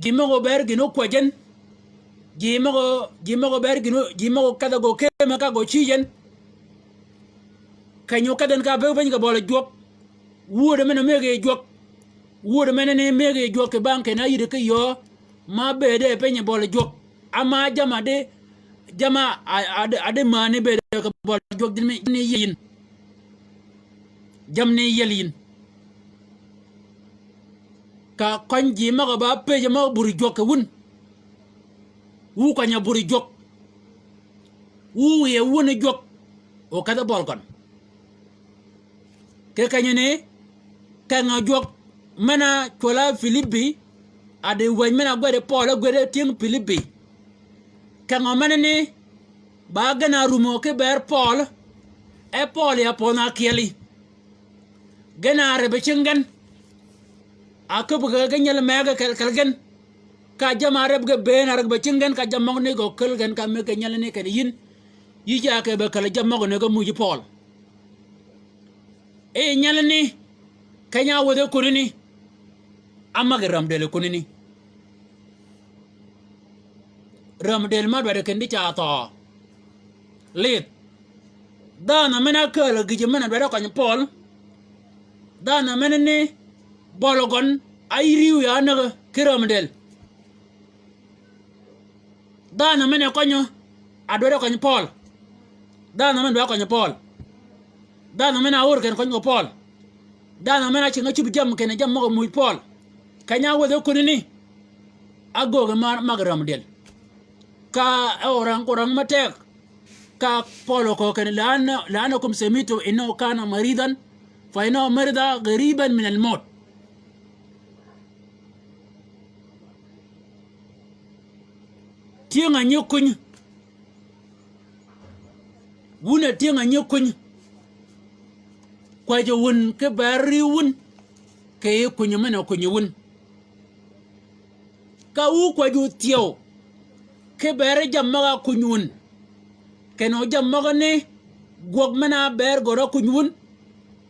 Ji møg-a óber gïn ókwäj en. Ji møg-a, ji møg-a óber gïn, ji møg-a kedhe gø keme ka gø cïj en. Keny-a ókedh en ka beg piny kì bøli jwøk. Wuödø men-a mëggi jwøk. Wuödø menani mëggi jwøk kì bang kinni áyïddi ki yöö. Ma bëëde piny kì bøli jwøk. Ama jamm-a di, jamm-a, a, a, a di mani bëëde kì bøli jwøk, jamm-a ni yiel yïn. Jamm-a ni yiel yïn. Ka køny ji møg-a ba pëj mø buri jwøk kì wun. Wu køny-a buri jwøk. Wu wiye wun jwøk. O kedh bøl gøn. Kì kenyani, keng-a jwøk men-a cwøl-a Pilipi, a di wäny men-a ágwed Pøøl, ágwed tyëng Pilipi. Keng-a menani, ba gen-a rumø ki ber Pøøl, e Pøøl ya pødh-a ákyeli. Gen-a reb cing gen. A köbbi kì gen nyel megø kel, kel gen. Ka jamm-a reb ge bëën a reb cing gen, ka jammì møgani gø kel gen ka mëggi nyelani kinni yïn. Yï ca kì be kel jammì møgani ge muuj Pøøl. E nyelani, keny-a áwädhi kunani. Amag rämdël kunani. Rämdël ma dwaddi kinni di ca thøø. Lidh. Dhanhø men-a ákääl gïjø men-a dwaddi køny Pøøl. Dhanhø menani bøli gøn áyï riw ya ánäg ki rämdël. Dhanhø men-a kønyø, a dwaddi køny Pøøl. Dhanhø men-a dwaddi køny Pøøl. Dhanhø men-a áör kinni køny gø Pøøl. Dhanhø men-a ácing ácïb jammì kinni jammì møg-a muuj Pøøl. Keny-a áwädhi kunani. Ágöög ma, mag rämdël. Ka e orang, orang me teg. Ka Pøøl oköög kinni لأن، لأنكم سمعتم أنه كان مريضا، فإنه مرض قريبا من الموت. Tyëng-a nyi kuny. Wun a tyëng-a nyi kuny. Kwäjø wun ki ber riw wun. Kì yij kuny men-a kuny wun. Ka wu kwäjji óthyew, ki ber jammì møg-a kuny wun. Kinni o jammì møgani, gwøg men-a ber gø ra kuny wun.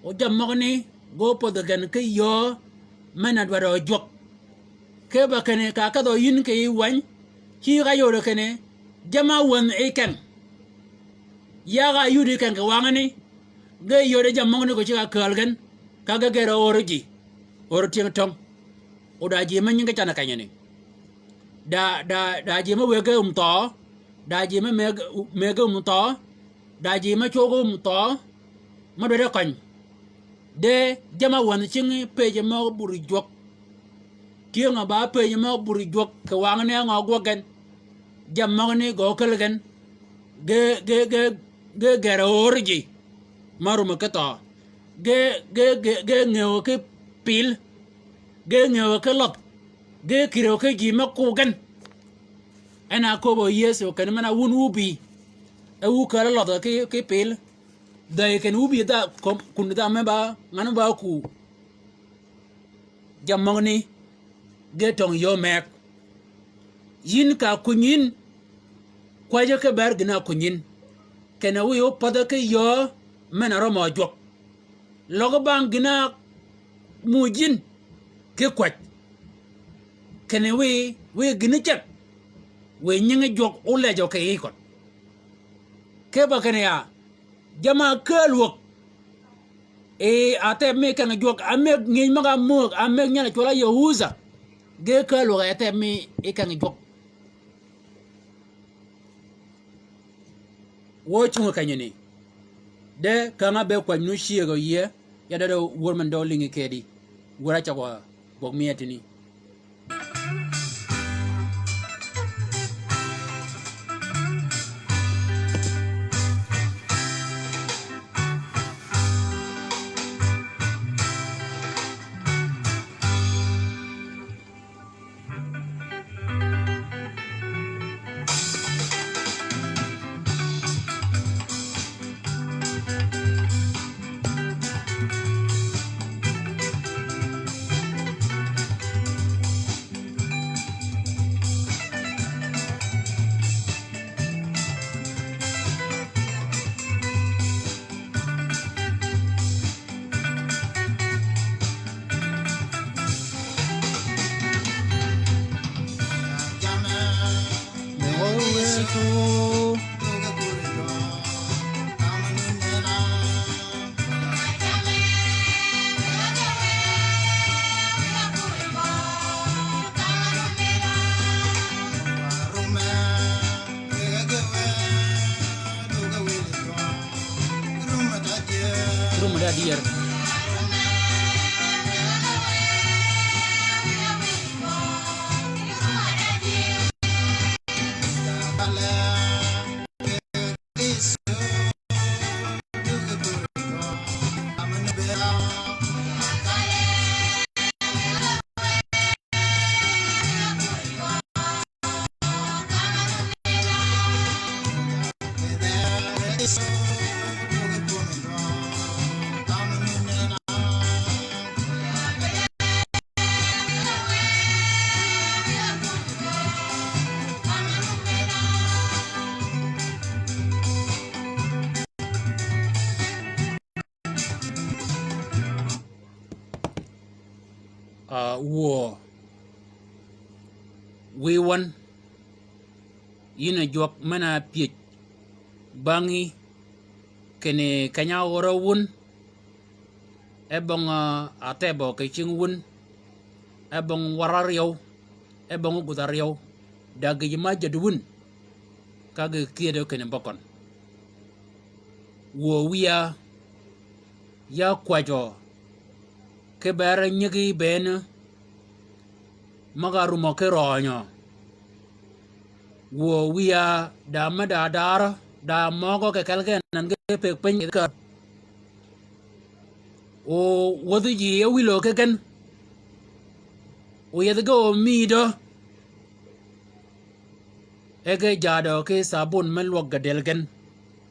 O jammì møgani, ge ópödhi gen ki yöö, men-a dwaddi jwøk. Kipe kinni ka kedhø yïn kì yij wäny, cï ka yod kinni, jamm-a wänhi keng. Ya ka yudi keng kì wangani, ge yode jammì møgani gø ceg-a kääl gen, ka ge ger-a öör ji, öör tyëng töng. O da ji me nyingi can-a kenyani. Da, da, da ji me wëggi wum thøø, da ji me mëggi, mëggi wum thøø, da ji me cwøggi wum thøø, me dwaddi køny. De jamm-a wänhi cingi pëjji møg-a buri jwøk. Tyëng-a ba pëjji møg-a buri jwøk kì wangani á ngø gwøg gen. Jammì møgani gø ókäl gen. Ge, ge, ge, ge ger-a öör ji. Ma rumø ki thøø. Ge, ge, ge, ge ngëw ki pil. Ge ngëw ki lødh. Ge kïrø ki ji me ku gen. En a köbbi Yëso kinni men-a wun wu bï. E wu kääl lødh ki, ki pil. Dhäy kinni wu bï dha, kun dha me ba, ngan ba ku. Jammì møgani, ge töng yöö meg. Yïn ka kuny yïn, kwäjji ki ber gïn-a kuny yïn. Kinni wiy ópädhi ki yöö men-a rømø jwøk. Løg bang gïn-a muuj yïn ki kwäj. Kinni wiy, wiy gïn-a ceg. Wiy nyingi jwøk ólejø kì yij køn. Kipe kinni ya, Jamm-a ákääl wäg. Ee, ateb mi keng jwøk, amëg ngïj møg-a ámöög, amëg nyal cwøl-a Yehudha. Ge kääl wäg ateb mi keng jwøk. Wø cungi kenyani. De känga be kwäjnu cyëgø yie, ya dødø wur men dø lïngi kedi. Wur-a cøg wa gwøg mi etini. Rum da dier. A, wuö. Wiy wøn. Yïn a jwøk men-a pyëj bangí kinni keny-a ör wun. E bong, a, atebø kì cing wun. E bong wør áryew. E bong ógudh áryew. Da gïj ma jäd wun. Ka gï kyëdø kinni bøgøn. Wuö wiya, ya kwäjjø ki ber nyigi bënn, møg-a rumø ki røønyø. Wuö wiya, da me da darø, da møgø kì kelgi anan ge pëgg piny kì kär. O wäthi ji e wïlø ki gen. O yethi ge o mïdø. E ge jadø ki thabun me lwøg ge del gen,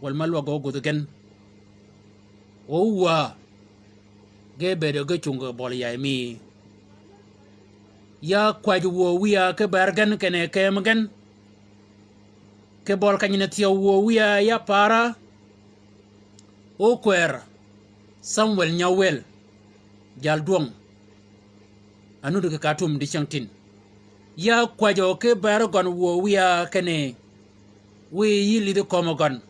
wal me lwøg ge ógudh gen. O wa, ge bedø ge cung ge bøli ya mi. Ya kwäjji wuö wiya ki ber gen kinni kem gen. Ki bøl kenyni thyew wuö wiya ya para. O kwër Samwel Nyawel, jal dwøng. A nuti kì Katum diceng tin. Ya kwäjjø ki ber gøn wuö wiya kinni, wiy yï lidhi kömi gøn.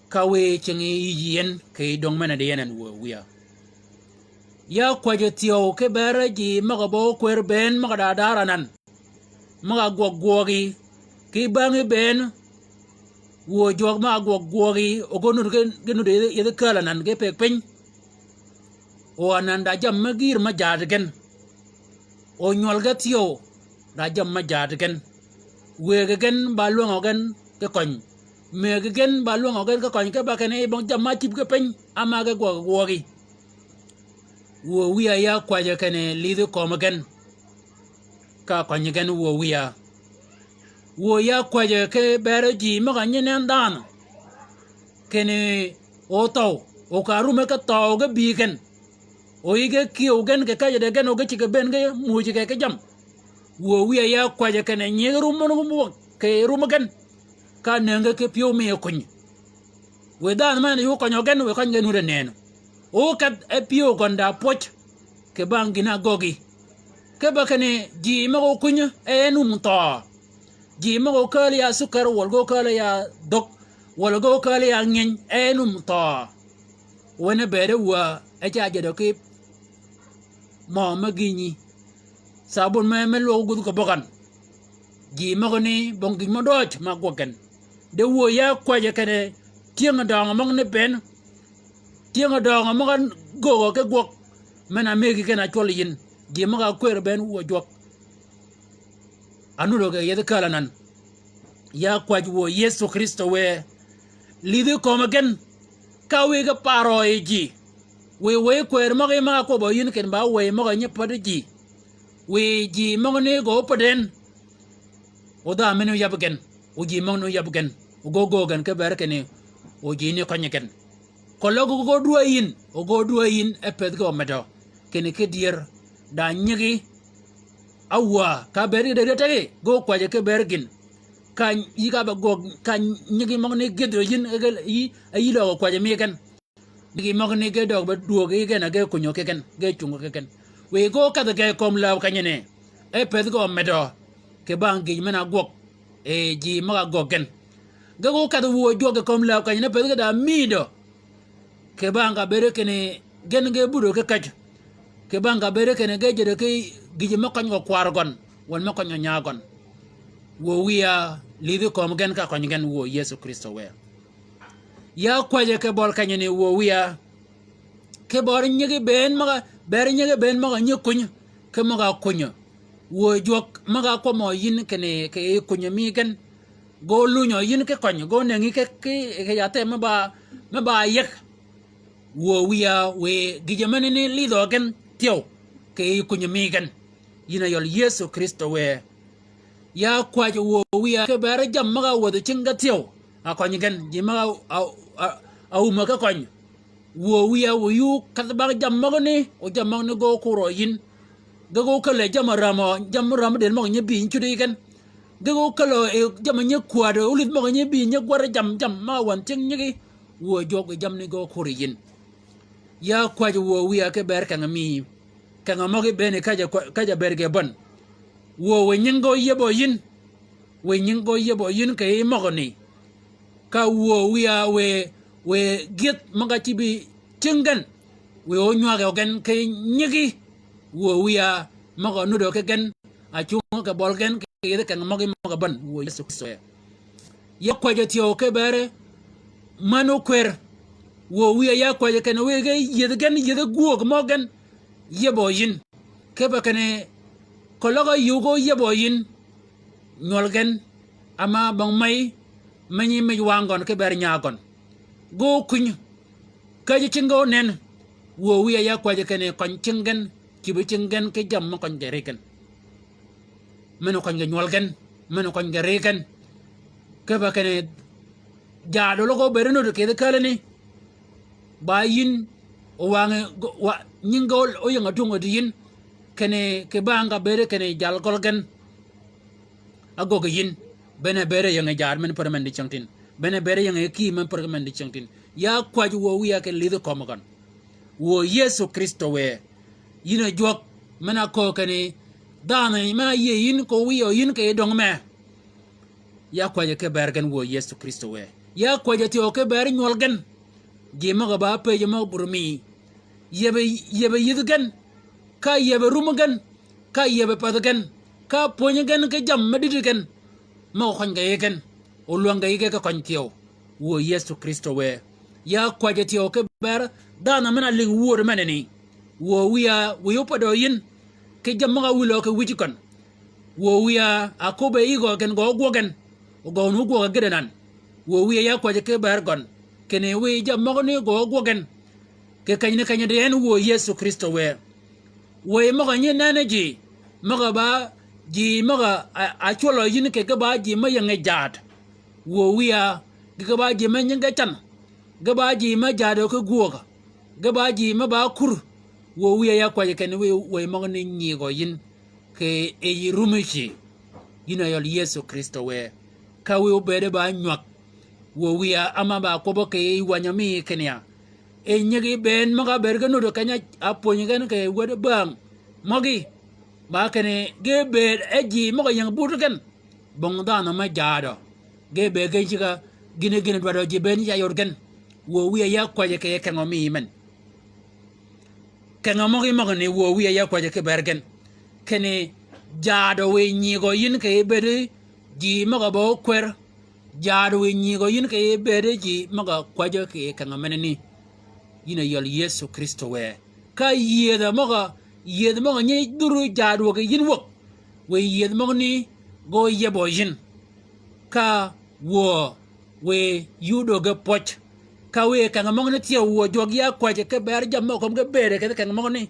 Ka wiy cingi yïj yi en, kì döng men-a di en en wuö wiya. Ya kwäjjø thyew ki ber ji møg-a bø kwër bënn møg-a da dar anan. Møg-a gwøg gwøgi, ki bängi bënn. Wuö jwøk møg-a gwøg gwøgi, o ge nuti ge, ge nuti yethi, yethi kääl anan ge pëgg piny. O anan da jammì me gïr me jaad gen. O nywøl ge thyew, da jammì me jaad gen. Wëggi gen ba lwängø gen ki køny. Mëggi gen ba lwängø gen ki køny, ki ba kinni bong jammì ma cïb ki piny, ama ge gwøg gwøgi. Wuö wiya ya kwäjjø kinni lidhi kömi gen. Ka kønyi gen wuö wiya. Wuö ya kwäjjø ki ber ji møg-a nyi nen dhanhø. Kinni o thøw, o ka rume ki thøw ge bï gen. O yï ge kyew gen kì kejji de gen o ge ciggi bënn ge muuj kì ki jammì. Wuö wiya ya kwäjjø kinni nyigi rum møn rum wøg kì rum gen. Ka nëngi ki pyëw mi kuny. Wiy dhanhø men yï ókönyø gen, wiy køny gen wun de nënø. O kedh e pyëw gøn da pwøj. Kì bang gïn-a ágöggi. Ki ba kinni ji møg-a ókuny e en wum thøø. Ji møg-a ókääl ya sukär wøl ge ókääl ya dhög. Walø ge ókääl ya ngeny, en um thøø. Wen e bëëd e wä, e ca jädø ki mø me gïnyi. Sabun me, me lwøg gudh kì bøgøn. Ji møgø ni bong gïn mø døøj ma gwøg gen. De wuö ya kwäjjø kinni tyëng-a døngø møgø ni bënn. Tyëng-a døngø møgø göögø ki gwøg. Men-a mëggi gen a cwøl yi yïn. Ji møg-a kwër bënn wuö jwøk. Anudø kì yethi kääl anan. Ya kwäj wuö Yëso Krïstø wë. Lïdhi kömi gen. Ka wiy ge parø yi ji. Wiy wëy kwër møgí møg-a kwøbbø yïn kinni ba wëy møg-a nyi päddi ji. Wiy ji møgí ni gø ópäd en. O dha men óyäbbi gen. O ji møgí ni óyäbbi gen. O gø göög gen ki bër kinni. O ji ni kønyi gen. Keløg o gø dwäy yïn, o gø dwäy yïn e pëthi ki omedø. Kinni ki dyër, da nyigi, awäà, ka bëëd ki dëgg-a tegi, gø kwäjji ki bër gïn. Ka yïg-a be gwøg, ka nyigi møgø ni gïdhø yïn, e yï, e yï løøg kwäjji mi gen. Nyigi møgø ni ge døg be dwöög yi gen, a ge kunyø ki gen, ge cungø ki gen. Wiy gø kedhi ge kömi läb kenyani, e pëthi ki omedø. Kì bang gïj men-a gwøg, e ji møg-a göög gen. Ge gø kedhi wuö jwøk kì kömi läb kenyani, pëthi ki da mïdø. Kì bang ka bëëd kinni gen ge budø ki käjj. Kì bang ka bëëd kinni ge jädø ki gïjø me køny gø kwar gøn, wøl me køny gø nya gøn. Wuö wiya lïdhi kömi gen ka køny gen wuö Yëso Krïstø wë. Ya kwäjjø kì bøl kenyani wuö wiya. Kì bør nyigi bënn møg-a, bër nyigi bënn møg-a nyi kuny, ki møg-a kunyø. Wuö jwøk møg-a kwømmø yïn kinni kì yij kunyø mi gen. Gø lunyø yïn ki køny, gø nëngi ki, ki, ki yathe me ba, me ba yeg. Wuö wiya wiy gïjø men ni lïdhø gen thyew, kì yij kunyø mi gen. Yïn a yøl Yëso Krïstø wë. Ya kwäjjø wuö wiya ki bër jammì møg-a wädhi cing ge thyew. A køny gen, ji møg-a, a, a, a umø ki køny. Wuö wiya wiy yuu kedhi bang jammì møgø ni, o jammì møgø ni gø ókurø yïn. Ge gø källø jammì rämø, jammì rämø dël møgø nyi bï nyi cudi gen. Ge gø källø, e, jammì nyi kwädø, olïdh møgø nyi bï nyi gwär jammì, jammì møg-a wänhi cing nyigi. Wuö jwøk jammì ni gø ókurø yïn. Ya kwäjjø wuö wiya ki bër keng mi. Keng møgí bënni käjj-a, käjj-a bëëd ge bän. Wuö wiy nying gø óyäbø yïn. Wiy nying gø óyäbø yïn kì yij møgø ni. Ka wuö wiya wiy, wiy gyëdh møg-a cïbi cing gen. Wiy ónywagø gen ki nyigi. Wuö wiya møg-a nudø ki gen. A cungø kì bøl gen kì yïdhi keng møgí møg-a bän. Wuö Yëso Krïstø wë. Ya kwäjjø thyew ki bër män ókwër. Wuö wiya ya kwäjjø kinni wiy ge yïdhi gen, yïdhi gwöög mø gen. Yäbø yïn. Kipe kinni keløg a yïw gø yäbø yïn. Nywøl gen. Ama bong mey, me nyi mij wang gøn ki bër nya gøn. Gø kuny. Käjji cing gø ónen. Wuö wiya ya kwäjjø kinni køny cing gen, cïbi cing gen ki jammì mø køny ge ri gen. Men-a køny ge nywøl gen, men-a køny ge ri gen. Kipe kinni jaad oløg óbëëd nud kì yij kälani. Ba yïn, o wang, wa, nying gø óying-a tung di yïn. Kinni kì bang ka bëëd kinni jal gøl gen. Agöggi yïn. Bene bëëd ying-a jaad men pär men di cingtin. Bene bëëd ying-a kï men pär men di cingtin. Ya kwäjji wuö wiya kì lïdhi kömi gøn. Wuö Yëso Krïstø wë. Yïn a jwøk, men-a köög kinni, dhanhø, men-a yïëy yïn ko wiy yïn kì yij döng mee. Ya kwäjjø ki bër gen wuö Yëso Krïstø wë. Ya kwäjjø thyew ki bër nywøl gen. Ji møg-a ba pëjjø møg-a bur mi. Yïëbø, yïëbø yïdhi gen. Ka yïëbø rumi gen. Ka yïëbø pädhi gen. Ka pwönyi gen ki jammì me dïdï gen. Møg-a køny ge yi gen. O lwäng ge yi gen ki køny thyew. Wuö Yëso Krïstø wë. Ya kwäjjø thyew ki bër dhanhø men-a lïng wööd menani. Wuö wiya wiy ópädø yïn. Ki jammì møg-a wïlø ki wïj gøn. Wuö wiya a köbbe yi gø gen gø ógwøg gen. O gø wun ógwøg gen anan. Wuö wiya ya kwäjjø ki bër gøn. Kinni wiy jammì møgø ni gø ógwøg gen. Kì kenyani keny di en wuö Yëso Krïstø wë. Wëy møg-a nyi nenni ji. Møg-a ba ji møg-a, a, a cwøllø yïn kì ge ba ji me ying-a jaad. Wuö wiya, ge ba ji me nying ge can. Ge ba ji me jaadø ki gwöög. Ge ba ji me ba kur. Wuö wiya ya kwäjji kinni wiy, wëy møgø ni nyigø yïn. Kì yij rumi ci. Yïn a yøl Yëso Krïstø wë. Ka wiy óbëëde ba nywäg. Wuö wiya ama ba kwøbbø kì yij wänyø mi kinni ya. E nyigi bënn møg-a bëëd ge nuti keny-a pwönyi gen kì wäd bäng. Møgí. Ba kinni ge bëëd e ji møg-a ying buti gen. Bong dhanhø me jaadø. Ge bëëd gen cigg-a gïn-a gïn-a dwaddi ji bëëd ni ya yod gen. Wuö wiya ya kwäjji kì kengo mi men. Kengo møgi møgani wuö wiya ya kwäjji ki bër gen. Kinni jaadø wiy nyigø yïn kì bëëdi ji møg-a ba ókwër. Jaadø wiy nyigø yïn kì bëëdi ji møg-a kwäjjø kì kengo menani. Yïn a yøl Yëso Krïstø wë. Ka yïëdhø møg-a, yïëdhø møg-a nyi dhur jaadø wøg yïn wäg. Wiy yïëdhø møgani gø yebø yïn. Ka wuö wiy yudø ge pwøj. Ka wiy kengo møgani thyew wuö jwøk ya kwäjji ki bër jammì møg-a kömi ge bëëde kì kengo møgani.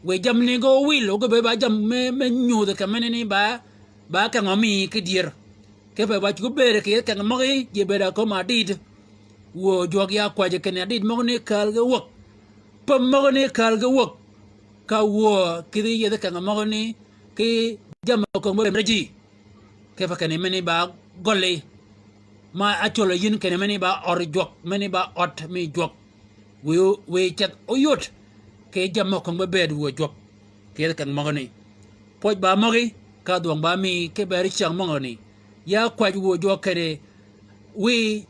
Wiy jammì ni gø wil, o ge bëëd ba jammì me, me nyudh kì menani ba, ba kengo mi ki dyër. Kipe ba cuggi bëëde kì kengo møgi, ji bëëd a kömi adïd. Wuö jwøk ya kwäjji kinni adïd møgani kääl ge wäg. Pöm møgani kääl ge wäg. Ka wuö kïdhi yïëdhi kengo møgani, ki jammì møg-a kömi be mrëjji. Kipe kinni meni ba gølli. Ma ácwöl-a yïn kinni meni ba ød jwøk, meni ba ød mi jwøk. Wiy, wiy ceth óyod. Kì jammì møg-a kömi be bëëd wuö jwøk. Kì kengo møgani. Pwøj ba møgi, ka dhwøng ba mi, ki bër cyäng møgani. Ya kwäjji wuö jwøk kinni, wiy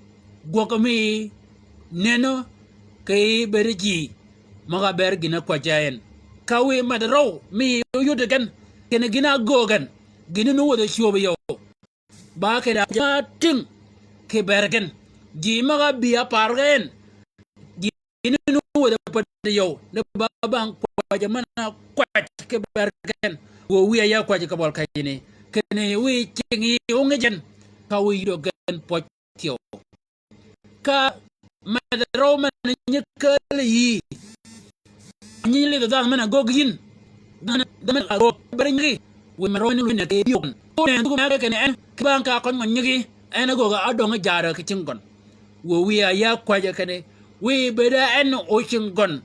gwøg mi nenni, kì bëëdi ji møg-a bër gïn-a kwäjji en. Ka wiy meddi røw mi óyod gen, kinni gïn-a ágöög gen, gïn-a nu wädhi cwöb yøw. Ba kì da kwäjji ma tïng kì bër gen. Ji møg-a bï a par gen. Ji ni nu wädhi päddi yøw. Ni ba bang kwäjji men-a kwäjji kì bër gen. Wuö wiya ya kwäjji kì bøli kenyi ni. Kinni wiy cing yï óngï gen. Ka wiy yudø gen pwøj thyew. Ka meddi røw men-a nyi kääl yï. Nyi lidh dhanhø men-a ágöög yïn. Dhanhø, dhanhø men-a ágöög. Bër nyigi. Wiy meddi røw men-a lwinyi kì yï óngï gen. Ko nenni dhuk me kinni en. Kì bang ka køny gøn nyigi. En ágöög ádöngí jaadø kì cing gøn. Wuö wiya ya kwäjji kinni. Wiy bëëd en ócing gøn.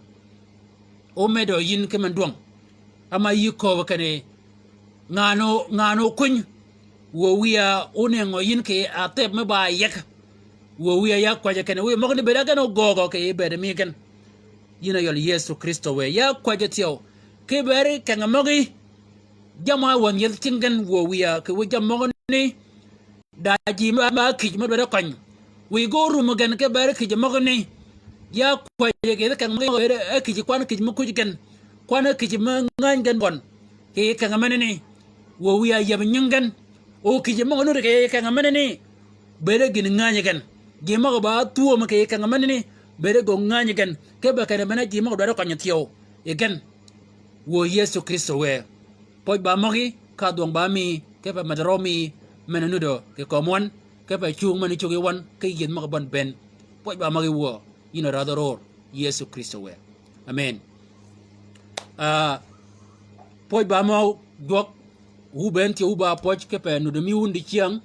Ómedø yïn ki men dwøng. Ama yï kööbø kinni. Ngan-a, ngan-a ókwiny. Wuö wiya ónëngø yïn kì atheb me ba yeg. Wuö wiya ya kwäjji kinni. Wiy møgani bëëd a gen ógöögø kì bëëd mi gen. Yïn a yøl Yëso Krïstø wë. Ya kwäjji thyew. Ki bër kengo møgi. Jammì ma wänhi yethi cing gen wuö wiya kì wiy jammì møgani. Da ji me ba kïj me dwaddi køny. Wiy gø rum gen ki bër kïj møgani. Ya kwäjji kì kengo møgani, e kïj kwan kïj me kuj gen. Kwan kïj me ngäny gen gøn. Kì kengo menani. Wuö wiya yeb nying gen. O kïj møg-a nuti kì kengo menani. Bëëde gïn ngänyi gen. Ji møg-a ba áthwömi kì kengo menani. Bëëde gø ngänyi gen. Kipe kinni men-a ji møg-a dwaddi køny thyew. Yi gen. Wuö Yëso Krïstø wë. Pwøj ba møgi, ka dhwøng ba mi, kipe meddi røw mi, men-a nudø kì kömi wøn, kipe cung men-a cuggi wøn, ki yïëdh møg-a bøn bënn. Pwøj ba møgi wuö, yïn a rädhi rör, Yëso Krïstø wë. Amen. Ah, pwøj ba møg-a jwøk, wu bënn thyew wu ba pwøj kipe nudø mi wun dicyäng,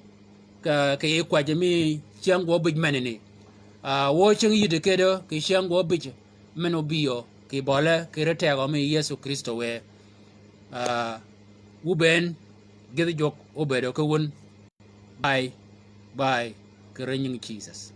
ka, kì yij kwäjji mi cyäng gø óbïj menani. Ah, wø cyäng yïddi kedø, kì cyäng gø óbïj, men-a óbïjø, kì bøle, kì ri tegø mi Yëso Krïstø wë. Ah, wu bënn, gïth jwøk óbëëdø ki wun. Bye, bye, kì ri nying Jisøs.